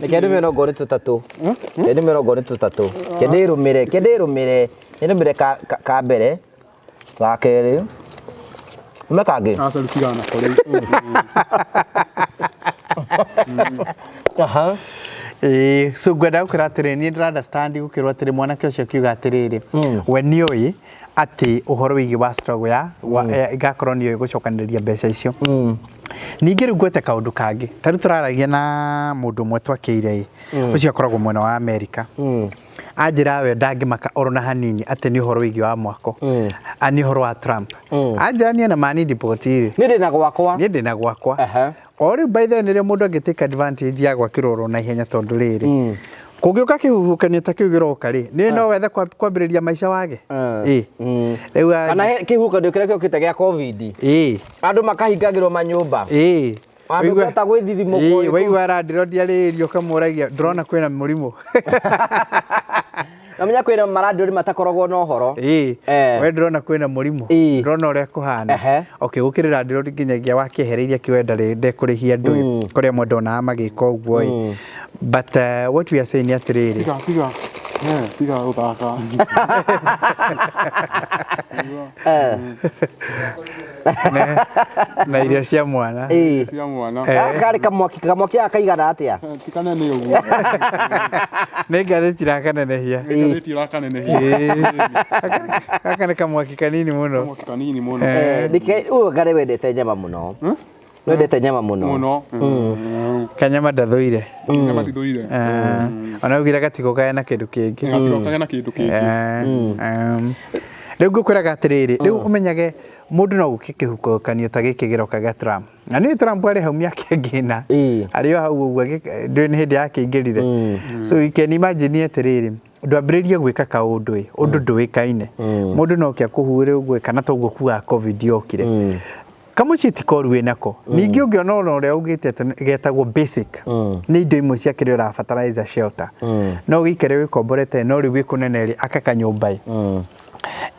Reke ndũme onokorwo nĩ tũtatũ. Reke ndũme onokorwo nĩ tũtatũ. Reke ndĩrũmĩre, reke ndĩrũmĩre. Ndĩrũmĩre ka mbere, ga kerĩ. Ume kangĩ? Aca, rĩu tigana nako rĩu. Aha. Ĩĩ, so ngwenda gũkwĩra atĩrĩrĩ, niĩ ndĩra understand gũkĩrwo atĩrĩ mwanake ũcio akiuga atĩrĩrĩ, we nĩoĩ atĩ ũhoro wĩgiĩ wa struggle ya igakorwo nĩoĩ gũcokanĩrĩria mbeca icio. Ningĩ rĩu ngwete kaũndũ kangĩ, ta rĩu tũraragia na mũndũ ũmwe twakĩire ĩ, ũcio akoragwo mwena wa Amerika. Anjĩra we ndangĩmaka oro na hanini atĩ nĩ ũhoro wĩgiĩ wa mwako, nĩ ũhoro wa Trump. Anjĩra niĩ na mani ndipoti rĩ, Niĩ ndĩna gwakwa. Niĩ ndĩna gwakwa. Aha. O rĩu by the way nĩrĩo mũndũ angĩ take advantage ya gwakĩrwo oro na ihenya tondũ rĩrĩ, kũngĩũka kĩhuhũkanio ta kĩu gĩroka rĩ, nĩ no wethe kwambĩrĩria maica wage. Ĩ. Rĩu Kana kĩhuhũkanio kĩrĩa gĩũkĩte gĩa COVID. Ĩ. Andũ makahingagĩrwo manyũmba. Ĩ. Andũ meta gwĩthithimũkwo. Ĩ, waigua arandĩrondi arĩrĩrio ũkamũragia ndĩrona kwĩna mũrimũ. Na menya kwĩna marandĩrodi matakoragwo na ũhoro. Ĩ. We ndĩrona kwĩna mũrimũ. Ĩ. Ndĩrona ũrĩa kũhana. Ehe. Okay, gũkĩrĩ randĩrodi nginyagia wakĩehereirie akiuga ndarĩ ndekũrĩhia andũ ĩ. Kũrĩ amwe ndonaga magĩka ũguo ĩ. But what we are saying nĩ atĩrĩrĩ. Tiga, tiga. Tiga gũthaka. Na irio cia mwana. Ĩ. Cia mwana. Gaka karĩ kamwaki, kamwaki gaka kaigana atĩa? Ti kanene ũguo. Nĩ ngathĩti irakanenehia. Nĩ ngathĩti irakanenehia. Ĩ. Gaka nĩ kamwaki kanini mũno. Kamwaki kanini mũno. Nĩkĩ ũyũ ngarĩ wendete nyama mũno? Wendete nyama mũno? Mũno. Kanyama ndathũire. Nyama ndithũire. Ona ugire gatigo kaya na kĩndũ kĩngĩ. Gatigo kaya na kĩndũ kĩngĩ. Rĩu ngũkwĩraga atĩrĩrĩ, rĩu ũmenyage mũndũ no gũke kĩhuhũkanio ta gĩkĩ gĩroka gĩa Trump. Na nĩ Trump arĩ hau mĩaka ĩngĩ ĩna. Arĩ o hau ũguo ndũĩ nĩ hĩndĩ yakĩingĩrire. So you can imagine atĩrĩrĩ, ndwambĩrĩrie gwĩka kaũndũ ĩ, ũndũ ndũĩkaine. Mũndũ no oke akũhuhĩre ũguo kana toguo kugaga COVID yokire. Kamũciĩ ti koru wĩnako. Ningĩ ũngĩona ona ũrĩa augĩte atĩ getagwo basic. Nĩ indo imwe cia kĩrĩa ũrabatara as a shelter. No ũgĩikare wĩkomborete no rĩu wĩ kũnene rĩ, aka kanyũmba ĩ.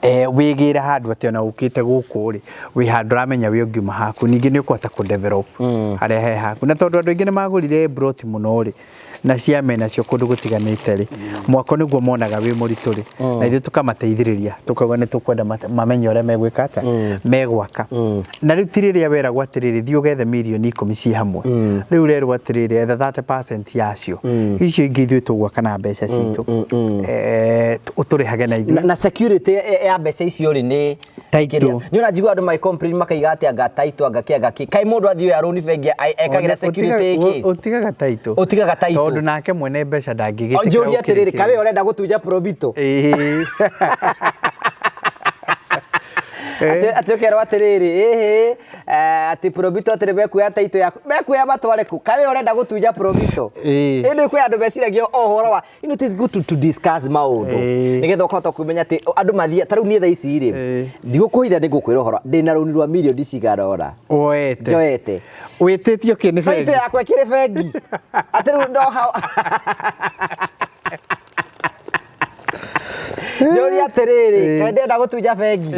Wĩgĩre handũ atĩ ona ũkĩte gũkũ rĩ, wĩ handũ ũramenya wĩ ũngiuma haku, ningĩ nĩ ũkũhota kũ develop harĩa he haku. Na tondũ andũ aingĩ nĩ magũrire mburoti mũno rĩ, na cia menacio kũndũ gũtiganĩte rĩ, mwako nĩguo monaga wĩ mũritũ rĩ, na ithuĩ tũkamateithĩrĩria, tũkauga nĩ tũkwenda mamenye ũrĩa megwĩka atĩa, megwaka. Na rĩu ti rĩrĩa weragwo atĩrĩrĩ, thiĩ ũgethe mirioni 10 ciĩ hamwe, rĩu ũrerwo atĩrĩrĩ, etha 30% yacio, icio ingĩ ithuĩ tũgwaka na mbeca citũ, ũtũrĩhage na ithuĩ. Na security ya mbeca icio rĩ nĩ Title. Nĩ ũranjigua andũ magĩ complain makaiga atĩ anga title, anga kĩ, anga kĩ. Kaĩ mũndũ athiĩ oya rũni bengi ekagĩra security ĩkĩ? Ũtigaga title. Ũtigaga title. Tondũ nake mwene mbeca ndangĩgĩtĩkĩra. Njũrie atĩrĩrĩ, ũkĩrĩkĩrĩria. kaĩ we ũrenda gũtunya Promito? Ĩĩ. Atĩ ũkerwo atĩrĩrĩ, ĩhĩ, atĩ Promito atĩrĩ mekuoya title yaku, mekuoya matware kũ? Kaĩ we ũrenda gũtunya Promito? Ĩndĩ kwĩ andũ meciragia o ũhoro wa, it is good to discuss maũndũ nĩgetha ũkahota kũmenya atĩ andũ mathiĩ ta rĩu niĩ thaa ici rĩ, ndigũkũhitha, nĩ ngũkwĩra ũhoro, ndĩna rũni rwa mirioni cigana ũna Woete. Njoete. Wĩtĩtio kĩ nĩ title bengi? Yakwa ĩkĩrĩ bengi, atĩ rĩu no hau njũrie atĩrĩrĩ, kaĩ ndĩrenda gũtunya bengi?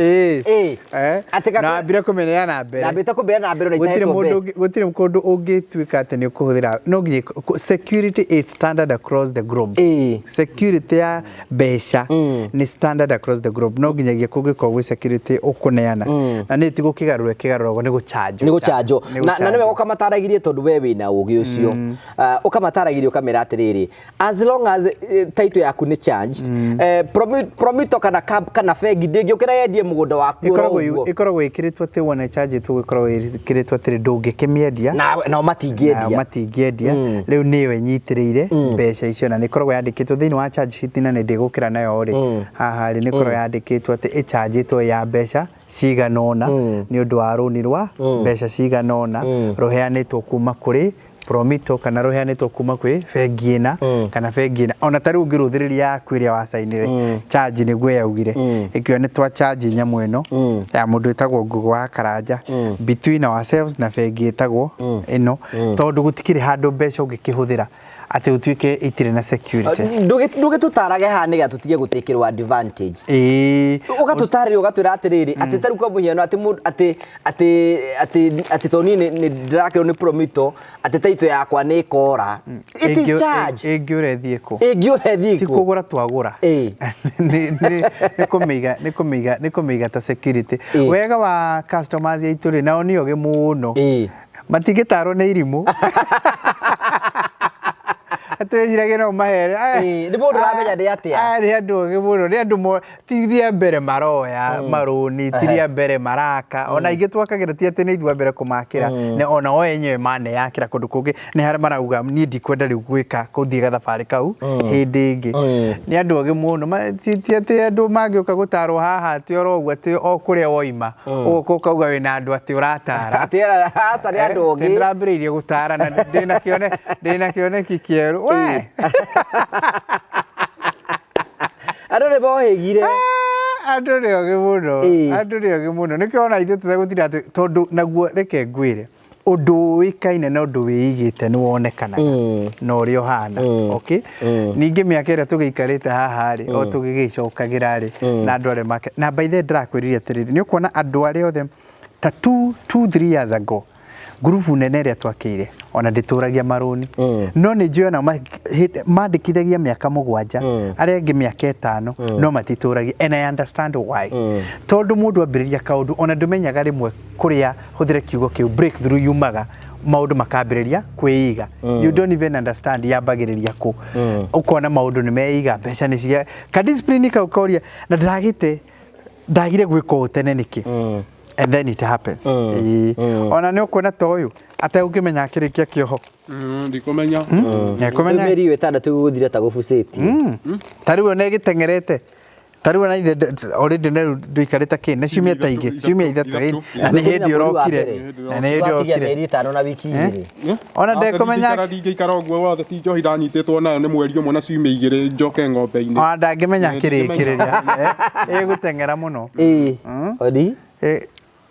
Atĩ Na wambire kũmĩneana mbere. Ndambĩte kũmĩneana na mbere na Gũtirĩ itahetwo mũndũ mbeca. Gũtirĩ kũndũ ũngĩtuĩka atĩ nĩ ũkũhũthĩra, no nginya security is standard across the globe. Security ya mbeca nĩ standard across the globe, no nginyagia kũngĩkorwo gwĩ security ũkũneana, na nĩ ti gũkĩgarũra kĩgarũragwo, nĩ gũchanjwo. Nĩ gũchanjwo, na nĩwe ũkamataragĩrie, tondũ we wĩna ũgĩ ũcio. Ũkamataragĩria ũkamera atĩrĩrĩ, as long as title yaku nĩ charged, Promito kana kana bengi ndĩngĩũkĩra yendie mũgũnda waku oro Ĩkoragwo ũguo. Ĩkoragwo ĩkĩrĩtwo atĩ wona ĩchanjĩtwo, ĩkoragwo ĩkĩrĩtwo atĩrĩ, ndũngĩkĩmĩendia. Na nao matingĩendia. Nao matingĩendia. Rĩu nĩyo ĩnyitĩrĩire mbeca icio, na nĩ ĩkoragwo yandĩkĩtwo thĩinĩ wa charge sheet, na nĩ ndĩgũkĩra nayo rĩ haha rĩ, nĩ ĩkoragwo yandĩkĩtwo atĩ ĩchanjĩtwo ya mbeca cigana ũna nĩ ũndũ wa rũni rwa mbeca cigana ũna rũheanĩtwo kuma kũrĩ Promito kana rũheanĩtwo kuma kwĩ bengi ĩna kana bengi ĩna. Ona ta rĩu ũngĩrũthĩrĩria yaku ĩrĩa wacainire charge, nĩguo yaugire ĩkiuga nĩ twa charge nyamũ ĩno ya mũndũ wĩtagwo Ngugo wa Karanja between ourselves na bengi ĩtagwo ĩno, tondũ gũtikĩrĩ handũ mbeca ũngĩkĩhũthĩra atĩ ũtuĩke itirĩ na security. Ndũgĩtũtarage haha nĩgetha tũtige gũtĩkĩrwo advantage. Ũgatũtarĩria, ũgatwĩra atĩrĩrĩ, atĩ ta rĩu kwa mũhiano, atĩ mũndũ atĩ tondũ niĩ nĩ ndĩrakĩrwo nĩ Promito atĩ title yakwa nĩ ĩkora, it is charged. Ĩngĩũra ĩthiĩ kũ? Ĩngĩũra ĩthiĩ Ti kũ? Kũgũra twagũra. Nĩ kũmĩiga ta security. Wega wa customers aitũ rĩ, nao nĩ ogĩ mũno, matingĩtarwo nĩ irimũ atwĩciragia no mahere. Nĩ mũndũ ũramenya nĩ atĩa. Aya nĩ andũ ogĩ mũno, nĩ andũ ti rĩa mbere maroya marũni, ti rĩa mbere maraka, ona ingĩ twakagĩra, ti atĩ nĩ ithuĩ a mbere kũmakĩra, na ona o enyewe maneyakĩra kũndũ kũngĩ, nĩ harĩa marauga niĩ ndikwenda rĩu gwĩka gũthiĩ gathabarĩ kau hĩndĩ ĩngĩ. Nĩ andũ ogĩ mũno, ti atĩ andũ mangĩũka gũtarwo haha atĩ oro ũguo, atĩ o kũrĩa woima ũgoka ũkauga wĩna andũ atĩ ũratara. Atĩ aca, nĩ andũ ogĩ. Nĩndĩrambĩrĩirie gũtara na ndĩna kĩoneki kĩerũ we. Andũ nĩ mohĩgire. Andũ nĩ ogĩ mũno. Andũ nĩ ogĩ mũno, nĩkĩo ona ithuĩ tũtegũtinda atĩ, tondũ naguo reke ngwĩre, ũndũ ũĩkaine na ũndũ wĩigĩte nĩ wonekanaga na ũrĩa ũhana. Okay, ningĩ mĩaka ĩrĩa tũgĩikarĩte haha rĩ, o tũgĩgĩcokagĩra rĩ na andũ arĩa make na by the way, ndĩrakwĩrire atĩrĩrĩ, nĩ ũkuona andũ arĩa othe ta 2, 2, 3 years ago, ngurubu nene ĩrĩa twakĩire ona ndĩtũragia marũni, no nĩ njũĩ ona mandĩkithagia mĩaka 7, arĩa angĩ mĩaka 5, no matitũragia, and I understand why, tondũ mũndũ ambĩrĩria kaũndũ ona ndũmenyaga rĩmwe kũrĩa, hũthĩre kiugo kĩu, breakthrough yumaga, maũndũ makambĩrĩria kwĩiga. You don't even understand yambagĩrĩria kũ, ũkona maũndũ nĩ meiga, mbeca nĩ cia ka discipline kau koria na ndĩragĩte ndagire gwĩka ũũ tene nĩkĩ, and then it happens. Ĩĩ. Ona nĩ ũkuona ta ũyũ ategũkĩmenya akĩrĩkia kĩoho. Ndikũmenya. Nĩekũmenya. Mĩeri ĩyo 6 gũthira ta gũbucĩtie. Ta rĩu ona ĩgĩteng'erete, ta rĩu ona ithe already na rĩu ndũikarĩte kĩ nĩ ciumia ta ingĩ, ciumia 3, 3. Na nĩ hĩndĩ ũrokire, na nĩ hĩndĩ Twatigia ũrokire. mĩeri 5 na wiki 2. Ona ndekũmenya. Ndingĩikara ũguo wothe, ti njohi ndanyitĩtwo nayo, nĩ mweri 1 na ciumia 2 njoke ng'ombe-inĩ. Ona ndangĩmenya Ndingĩmenya. akĩrĩkĩrĩria. Ĩgũteng'era mũno. Ĩĩ. Odi.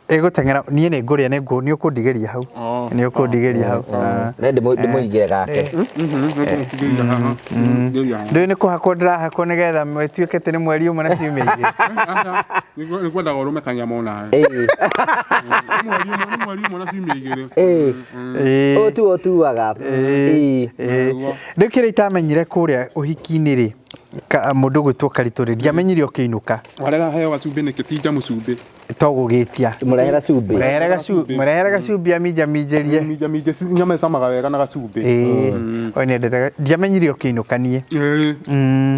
Ĩgũteng'era niĩ nĩ ngũrĩa nĩ ngũ nĩ ũkũndigĩria hau. Oh, Nĩ ũkũndigĩria hau. Ah. Ne ndĩmũigĩre gake. Ndigĩria haha. Ndigĩria haha. Ndũĩ nĩ kũhakwo ndĩrahakwo nĩgetha ĩtuĩke atĩ nĩ mweri ũmwe na ciumia igĩrĩ. Aca, nĩ kwendaga ũrũme kanyama onawe. Ĩĩ. Nĩ mweri ũmwe, nĩ mweri ũmwe na ciumia igĩrĩ. Ĩĩ. Ĩĩ. Ũyũ tuo ũtuaga. Ĩĩ. Ĩĩ. Rĩu kĩrĩa itamenyire kũrĩa ũhiki-inĩ rĩ, mũndũ ũgwĩtwo Karitũ rĩ, ndiamenyire ũkĩinũka Warega heo gacumbĩ nĩkĩ ti njamu cumbĩ. to gũgĩtia. Mũrehera cumbĩ. Mũrehere gacumbĩ aminjaminjĩrie. Minjaminja nyama ĩcamaga wega na gacumbĩ. Ĩĩ. Ũyũ nĩendete ndiamenyire ũkĩinũka niĩ. Ĩĩ.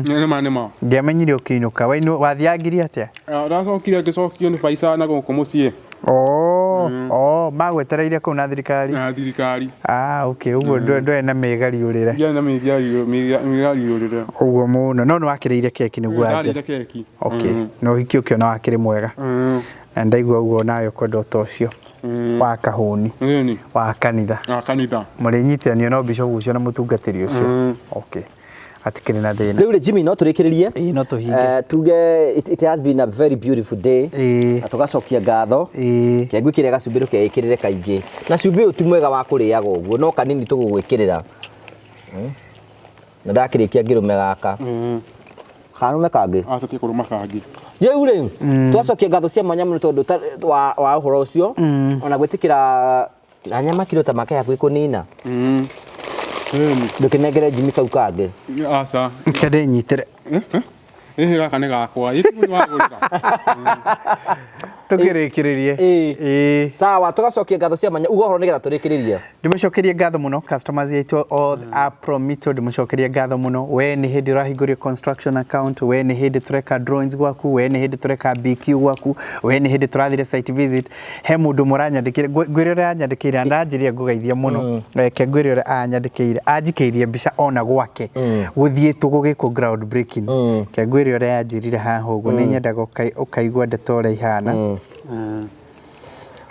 Nĩ ma nĩ ma. Ndiamenyire ũkĩinũka. Wathiangirie atĩa? Ndacokire ngĩcokio nĩ Baica na gũkũ mũciĩ. Oh, oh, magwetereire kũu na thirikari. Na thirikari. Ah, okay, ũguo ndwarĩ na mĩgariũrĩre. Ndiarĩ na mĩgariũrĩre. Ũguo mũno. No nĩ wakĩrĩire keki nĩguo Ndarĩire anje. keki. Okay. Na ũhiki ũkĩona wakĩrĩ mwega. Na ndaigua ũguo nawe ũkwenda ũta ũcio wa kahũni Nini? wa kanitha. Na kanitha. Mũrĩnyitithanio no bishop ũcio na mũtungatĩri ũcio. Okay. Hatikĩrĩ na thĩna. Rĩu rĩ Jimmy no tũrĩkĩrĩrie. Ĩĩ no tũhinge. Tuge it has been a very beautiful day. Ĩĩ. Na tũgacokia ngatho. Ĩĩ. Kĩa ngwĩkĩre gacumbĩ ndũkeĩkĩrĩre kaingĩ. Na cumbĩ ũyũ ti mwega wa kũrĩaga ũguo no kanini tũgũgwĩkĩrĩra. Na ndakĩrĩkia ngĩrũme gaka. Karume kangĩ. Acokie kũrũma kangĩ. Rĩu rĩ twacokia ngatho cia mwanya mũno tondũ wa ũhoro ũcio ona gwĩtĩkĩra na nyama kiro ta make hakuhĩ kũnina. Ĩni. Ndũkĩnengere Jimmy kau kangĩ. Aca. Reke ndĩnyitĩre. Ĩhĩ gaka nĩ gakwa. Ĩ nĩ wagũrĩra. Tũkĩrĩkĩrĩrie. Ĩĩ. Ĩĩ. Sawa tũgacokia ngatho cia mwanya uga ũhoro nĩgetha tũrĩkĩrĩrie. Ndĩmũcokerie ngatho mũno customers aitũ all a Promito ndĩmũcokerie ngatho mũno we nĩ hĩndĩ ũrahingũria construction account we nĩ hĩndĩ tũreka drawings gwaku we nĩ hĩndĩ tũreka BQ gwaku we nĩ hĩndĩ tũrathire site visit he mũndũ mũranyandĩkĩire ngwĩre ũrĩa anyandĩkĩire andanjĩria ngũgeithia mũno reke ngwĩre ũrĩa anyandĩkĩire anjikĩirie mbica ona gwake gũthiĩtwo gũgĩkwo ground breaking reke ngwĩre ũrĩa anjĩrire haha ũguo nĩ nyendaga ũkaigua ndeto ũrĩa ihana.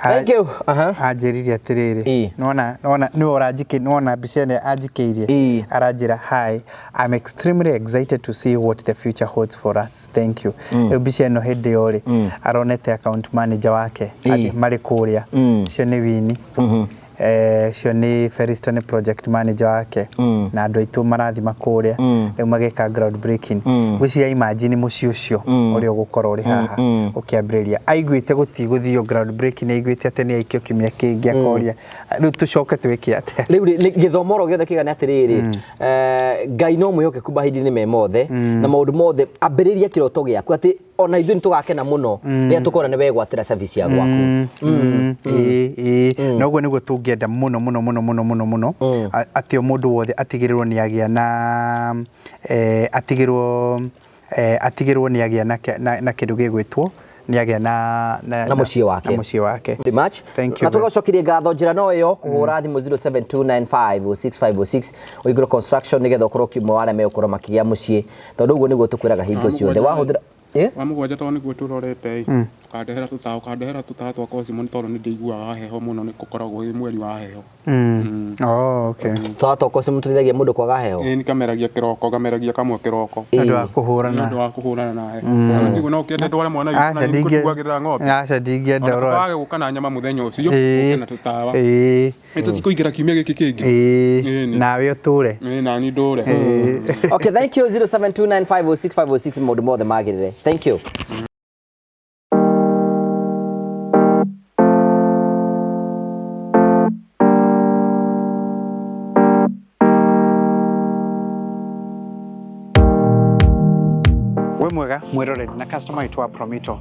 Thank you. Aha. Anjĩrire atĩrĩrĩ Ĩĩ. nona nona nĩwe ũranjikĩ nona mbica ĩno anjikĩirie Ĩĩ. aranjĩra hi I'm extremely excited to see what the future holds for us thank you rĩu mbica ĩno hĩndĩ ĩyo rĩ aronete account manager wake Ĩĩ. athiĩ marĩ kũrĩa ũcio nĩ Winnie ũcio nĩ Ferista nĩ project manager wake na andũ aitũ marathima kũrĩa rĩu magĩka ground breaking ngwĩciria imagine mũciĩ ũcio ũrĩa ũgũkorwo ũrĩ haha ũkĩambĩrĩria aiguĩte gũtigũthio ground breaking aiguĩte atĩ nĩ aikio kiumia kĩngĩ akoria rĩu tũcoke twĩke atĩa. Rĩu rĩ gĩthomo oro gĩothe kĩgana atĩrĩrĩ Ngai no mwĩhokeku mahinda-inĩ me mothe na maũndũ mothe ambĩrĩria kĩroto gĩaku atĩ ona ithuĩ nĩ tũgakena mũno rĩrĩa tũkona nĩ wegwatĩra service ya gwaku. Ĩĩ ĩĩ na ũguo nĩguo tũngĩenda mũno mũno mũno mũno mũno mũno atĩ o mũndũ wothe atigĩrĩrwo nĩ agĩa na atigĩrwo atigĩrwo nĩ agĩa na kĩndũ gĩgwĩtwo nĩ agĩa na Na mũciĩ wake. Na mũciĩ wake. Very much. Thank you Na very- tũgacokeria ngatho njĩra no ĩyo kũhũra thimũ 0729506506 ũhingũre construction nĩgetha ũkorwo ũkĩmwe wa arĩa megũkorwo makĩgĩa mũciĩ tondũ ũguo nĩguo tũkwĩraga hingo ciothe wahũthĩra Wa mũgwanja tondũ nĩguo tũrorete ĩ ũkandehera tũtawa ũkandehera tũtawa twa Cosimo nĩ tondũ nĩ ndĩiguaga heho mũno nĩ gũkoragwo ĩ mweri wa heho. Oh, okay. Tũtawa twa Cosimo tũteithagia mũndũ kwaga heho. Ĩ nĩkameragia kĩroko ngameragia kamwe kĩroko. Nĩ ũndũ wa Nĩ kũhũrana. ũndũ wa kũhũrana na heho. Na ndigũ no ũkĩende ndware mwana witũ na Aca nĩ ngũtuagĩrĩra ng'ombe. Aca ndingĩenda Ona ũrore. twage gũka na nyama mũthenya ũcio Ĩĩ. ũke na tũtawa. Ĩĩ. Ĩ tũtikũingĩra kiumia gĩkĩ kĩngĩ. Ĩĩ. Ĩĩ. Nawe ũtũre. Ĩ nani ndũre. Okay, thank you 0729506506 maũndũ mothe magĩrĩre. Thank you. Wĩ mwega mwĩroreri na customer witũ wa Promito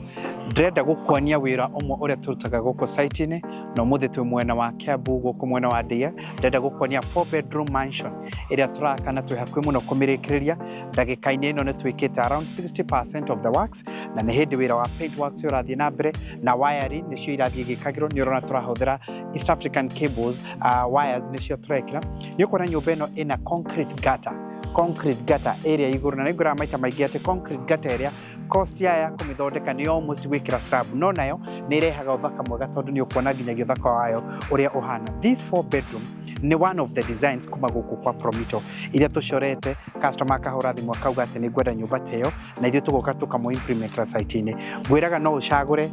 ndĩrenda gũkuonia wĩra ũmwe ũrĩa tũrutaga gũkũ site-inĩ na ũmũthĩ twĩ mwena wa Kiambu gũkũ mwena wa Ndia ndĩrenda gũkuonia 4 bedroom mansion ĩrĩa tũraka na twĩ hakuhĩ mũno kũmĩrĩkĩrĩria ndagĩka-inĩ ĩno nĩ twĩkĩte around 60% of the works na nĩ hĩndĩ wĩra wa paint works ũrathiĩ na mbere na wiring nĩcio irathiĩ igĩkagĩrwo nĩ ũrona tũrahũthĩra East African cables wires nĩcio tũrekĩra nĩ ũkuona nyũmba ĩno ĩna concrete gutter concrete gutter ĩrĩa igũrũ na nĩngwĩraga maita maingĩ atĩ concrete gutter ĩrĩa cost yayo ya kũmĩthondeka nĩ almost gwĩkĩra slab no nayo nĩ ĩrehaga ũthaka mwega tondũ nĩ ũkuona nginyagia ũthaka wayo ũrĩa ũhana. This 4 bedroom Nĩ one of the designs kuma gũkũ kwa Promito iria tũcorete. Customer akahũra thimũ akauga atĩ nĩ ngwenda nyũmba ta ĩyo, na ithuĩ tũgoka tũkamũ implementera site-inĩ. Ngwĩraga no ũcagũre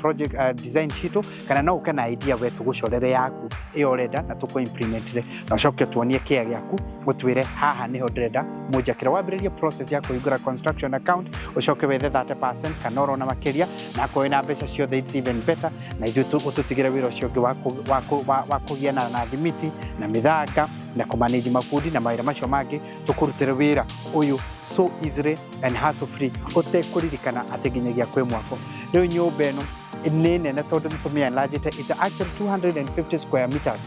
project design citũ, kana no ũke na idea we tũgũcorere yaku ĩyo ũrenda na tũkũ implementire, na ũcoke tuonie kĩa gĩaku, ũtwĩre haha nĩho ndĩrenda mũnjakĩre. Wambĩrĩrie process ya kũhingũra construction account, ũcoke wethe 30% kana orona makĩria, na akorwo wĩna mbeca ciothe, it's even better, na ithuĩ ũtũtigĩre wĩra ũcio ũngĩ wa kũgĩa na thimiti na mĩthanga na kũmanage mabundi na mawĩra macio mangĩ. Tũkũrutĩre wĩra ũyũ so easily and hassle free, ũtekũririkana atĩ nginyagia kwĩ mwako. Rĩu nyũmba ĩno nĩ nene tondũ nĩ tũmĩenlargĩte. It's actually 250 square meters,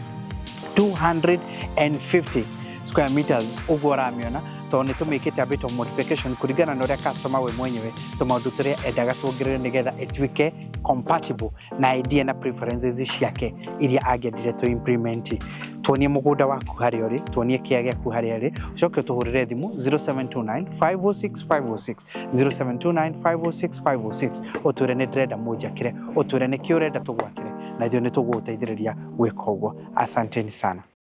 250 square meters ũguo ũramĩona, tondũ nĩ tũmĩkĩte a bit of modification kũringana na ũrĩa customer we mwenyewe tũmaũndũ tũrĩa endaga tuongerere nĩgetha ĩtuĩke compatible na idea na preferences ciake iria angĩendire tũ implement. Tuonie mũgũnda waku harĩa ũrĩ, tuonie kĩa gĩaku harĩa ũrĩ, ũcoke ũtũhũrĩre thimũ 0729 506 506, 0729 506 506, ũtwĩre nĩ ndĩrenda mũnjakĩre, ũtwĩre nĩ kĩ ũrenda tũgwakĩre, na ithuĩ nĩ tũgũgũteithĩrĩria gwĩka ũguo. Asanteni sana.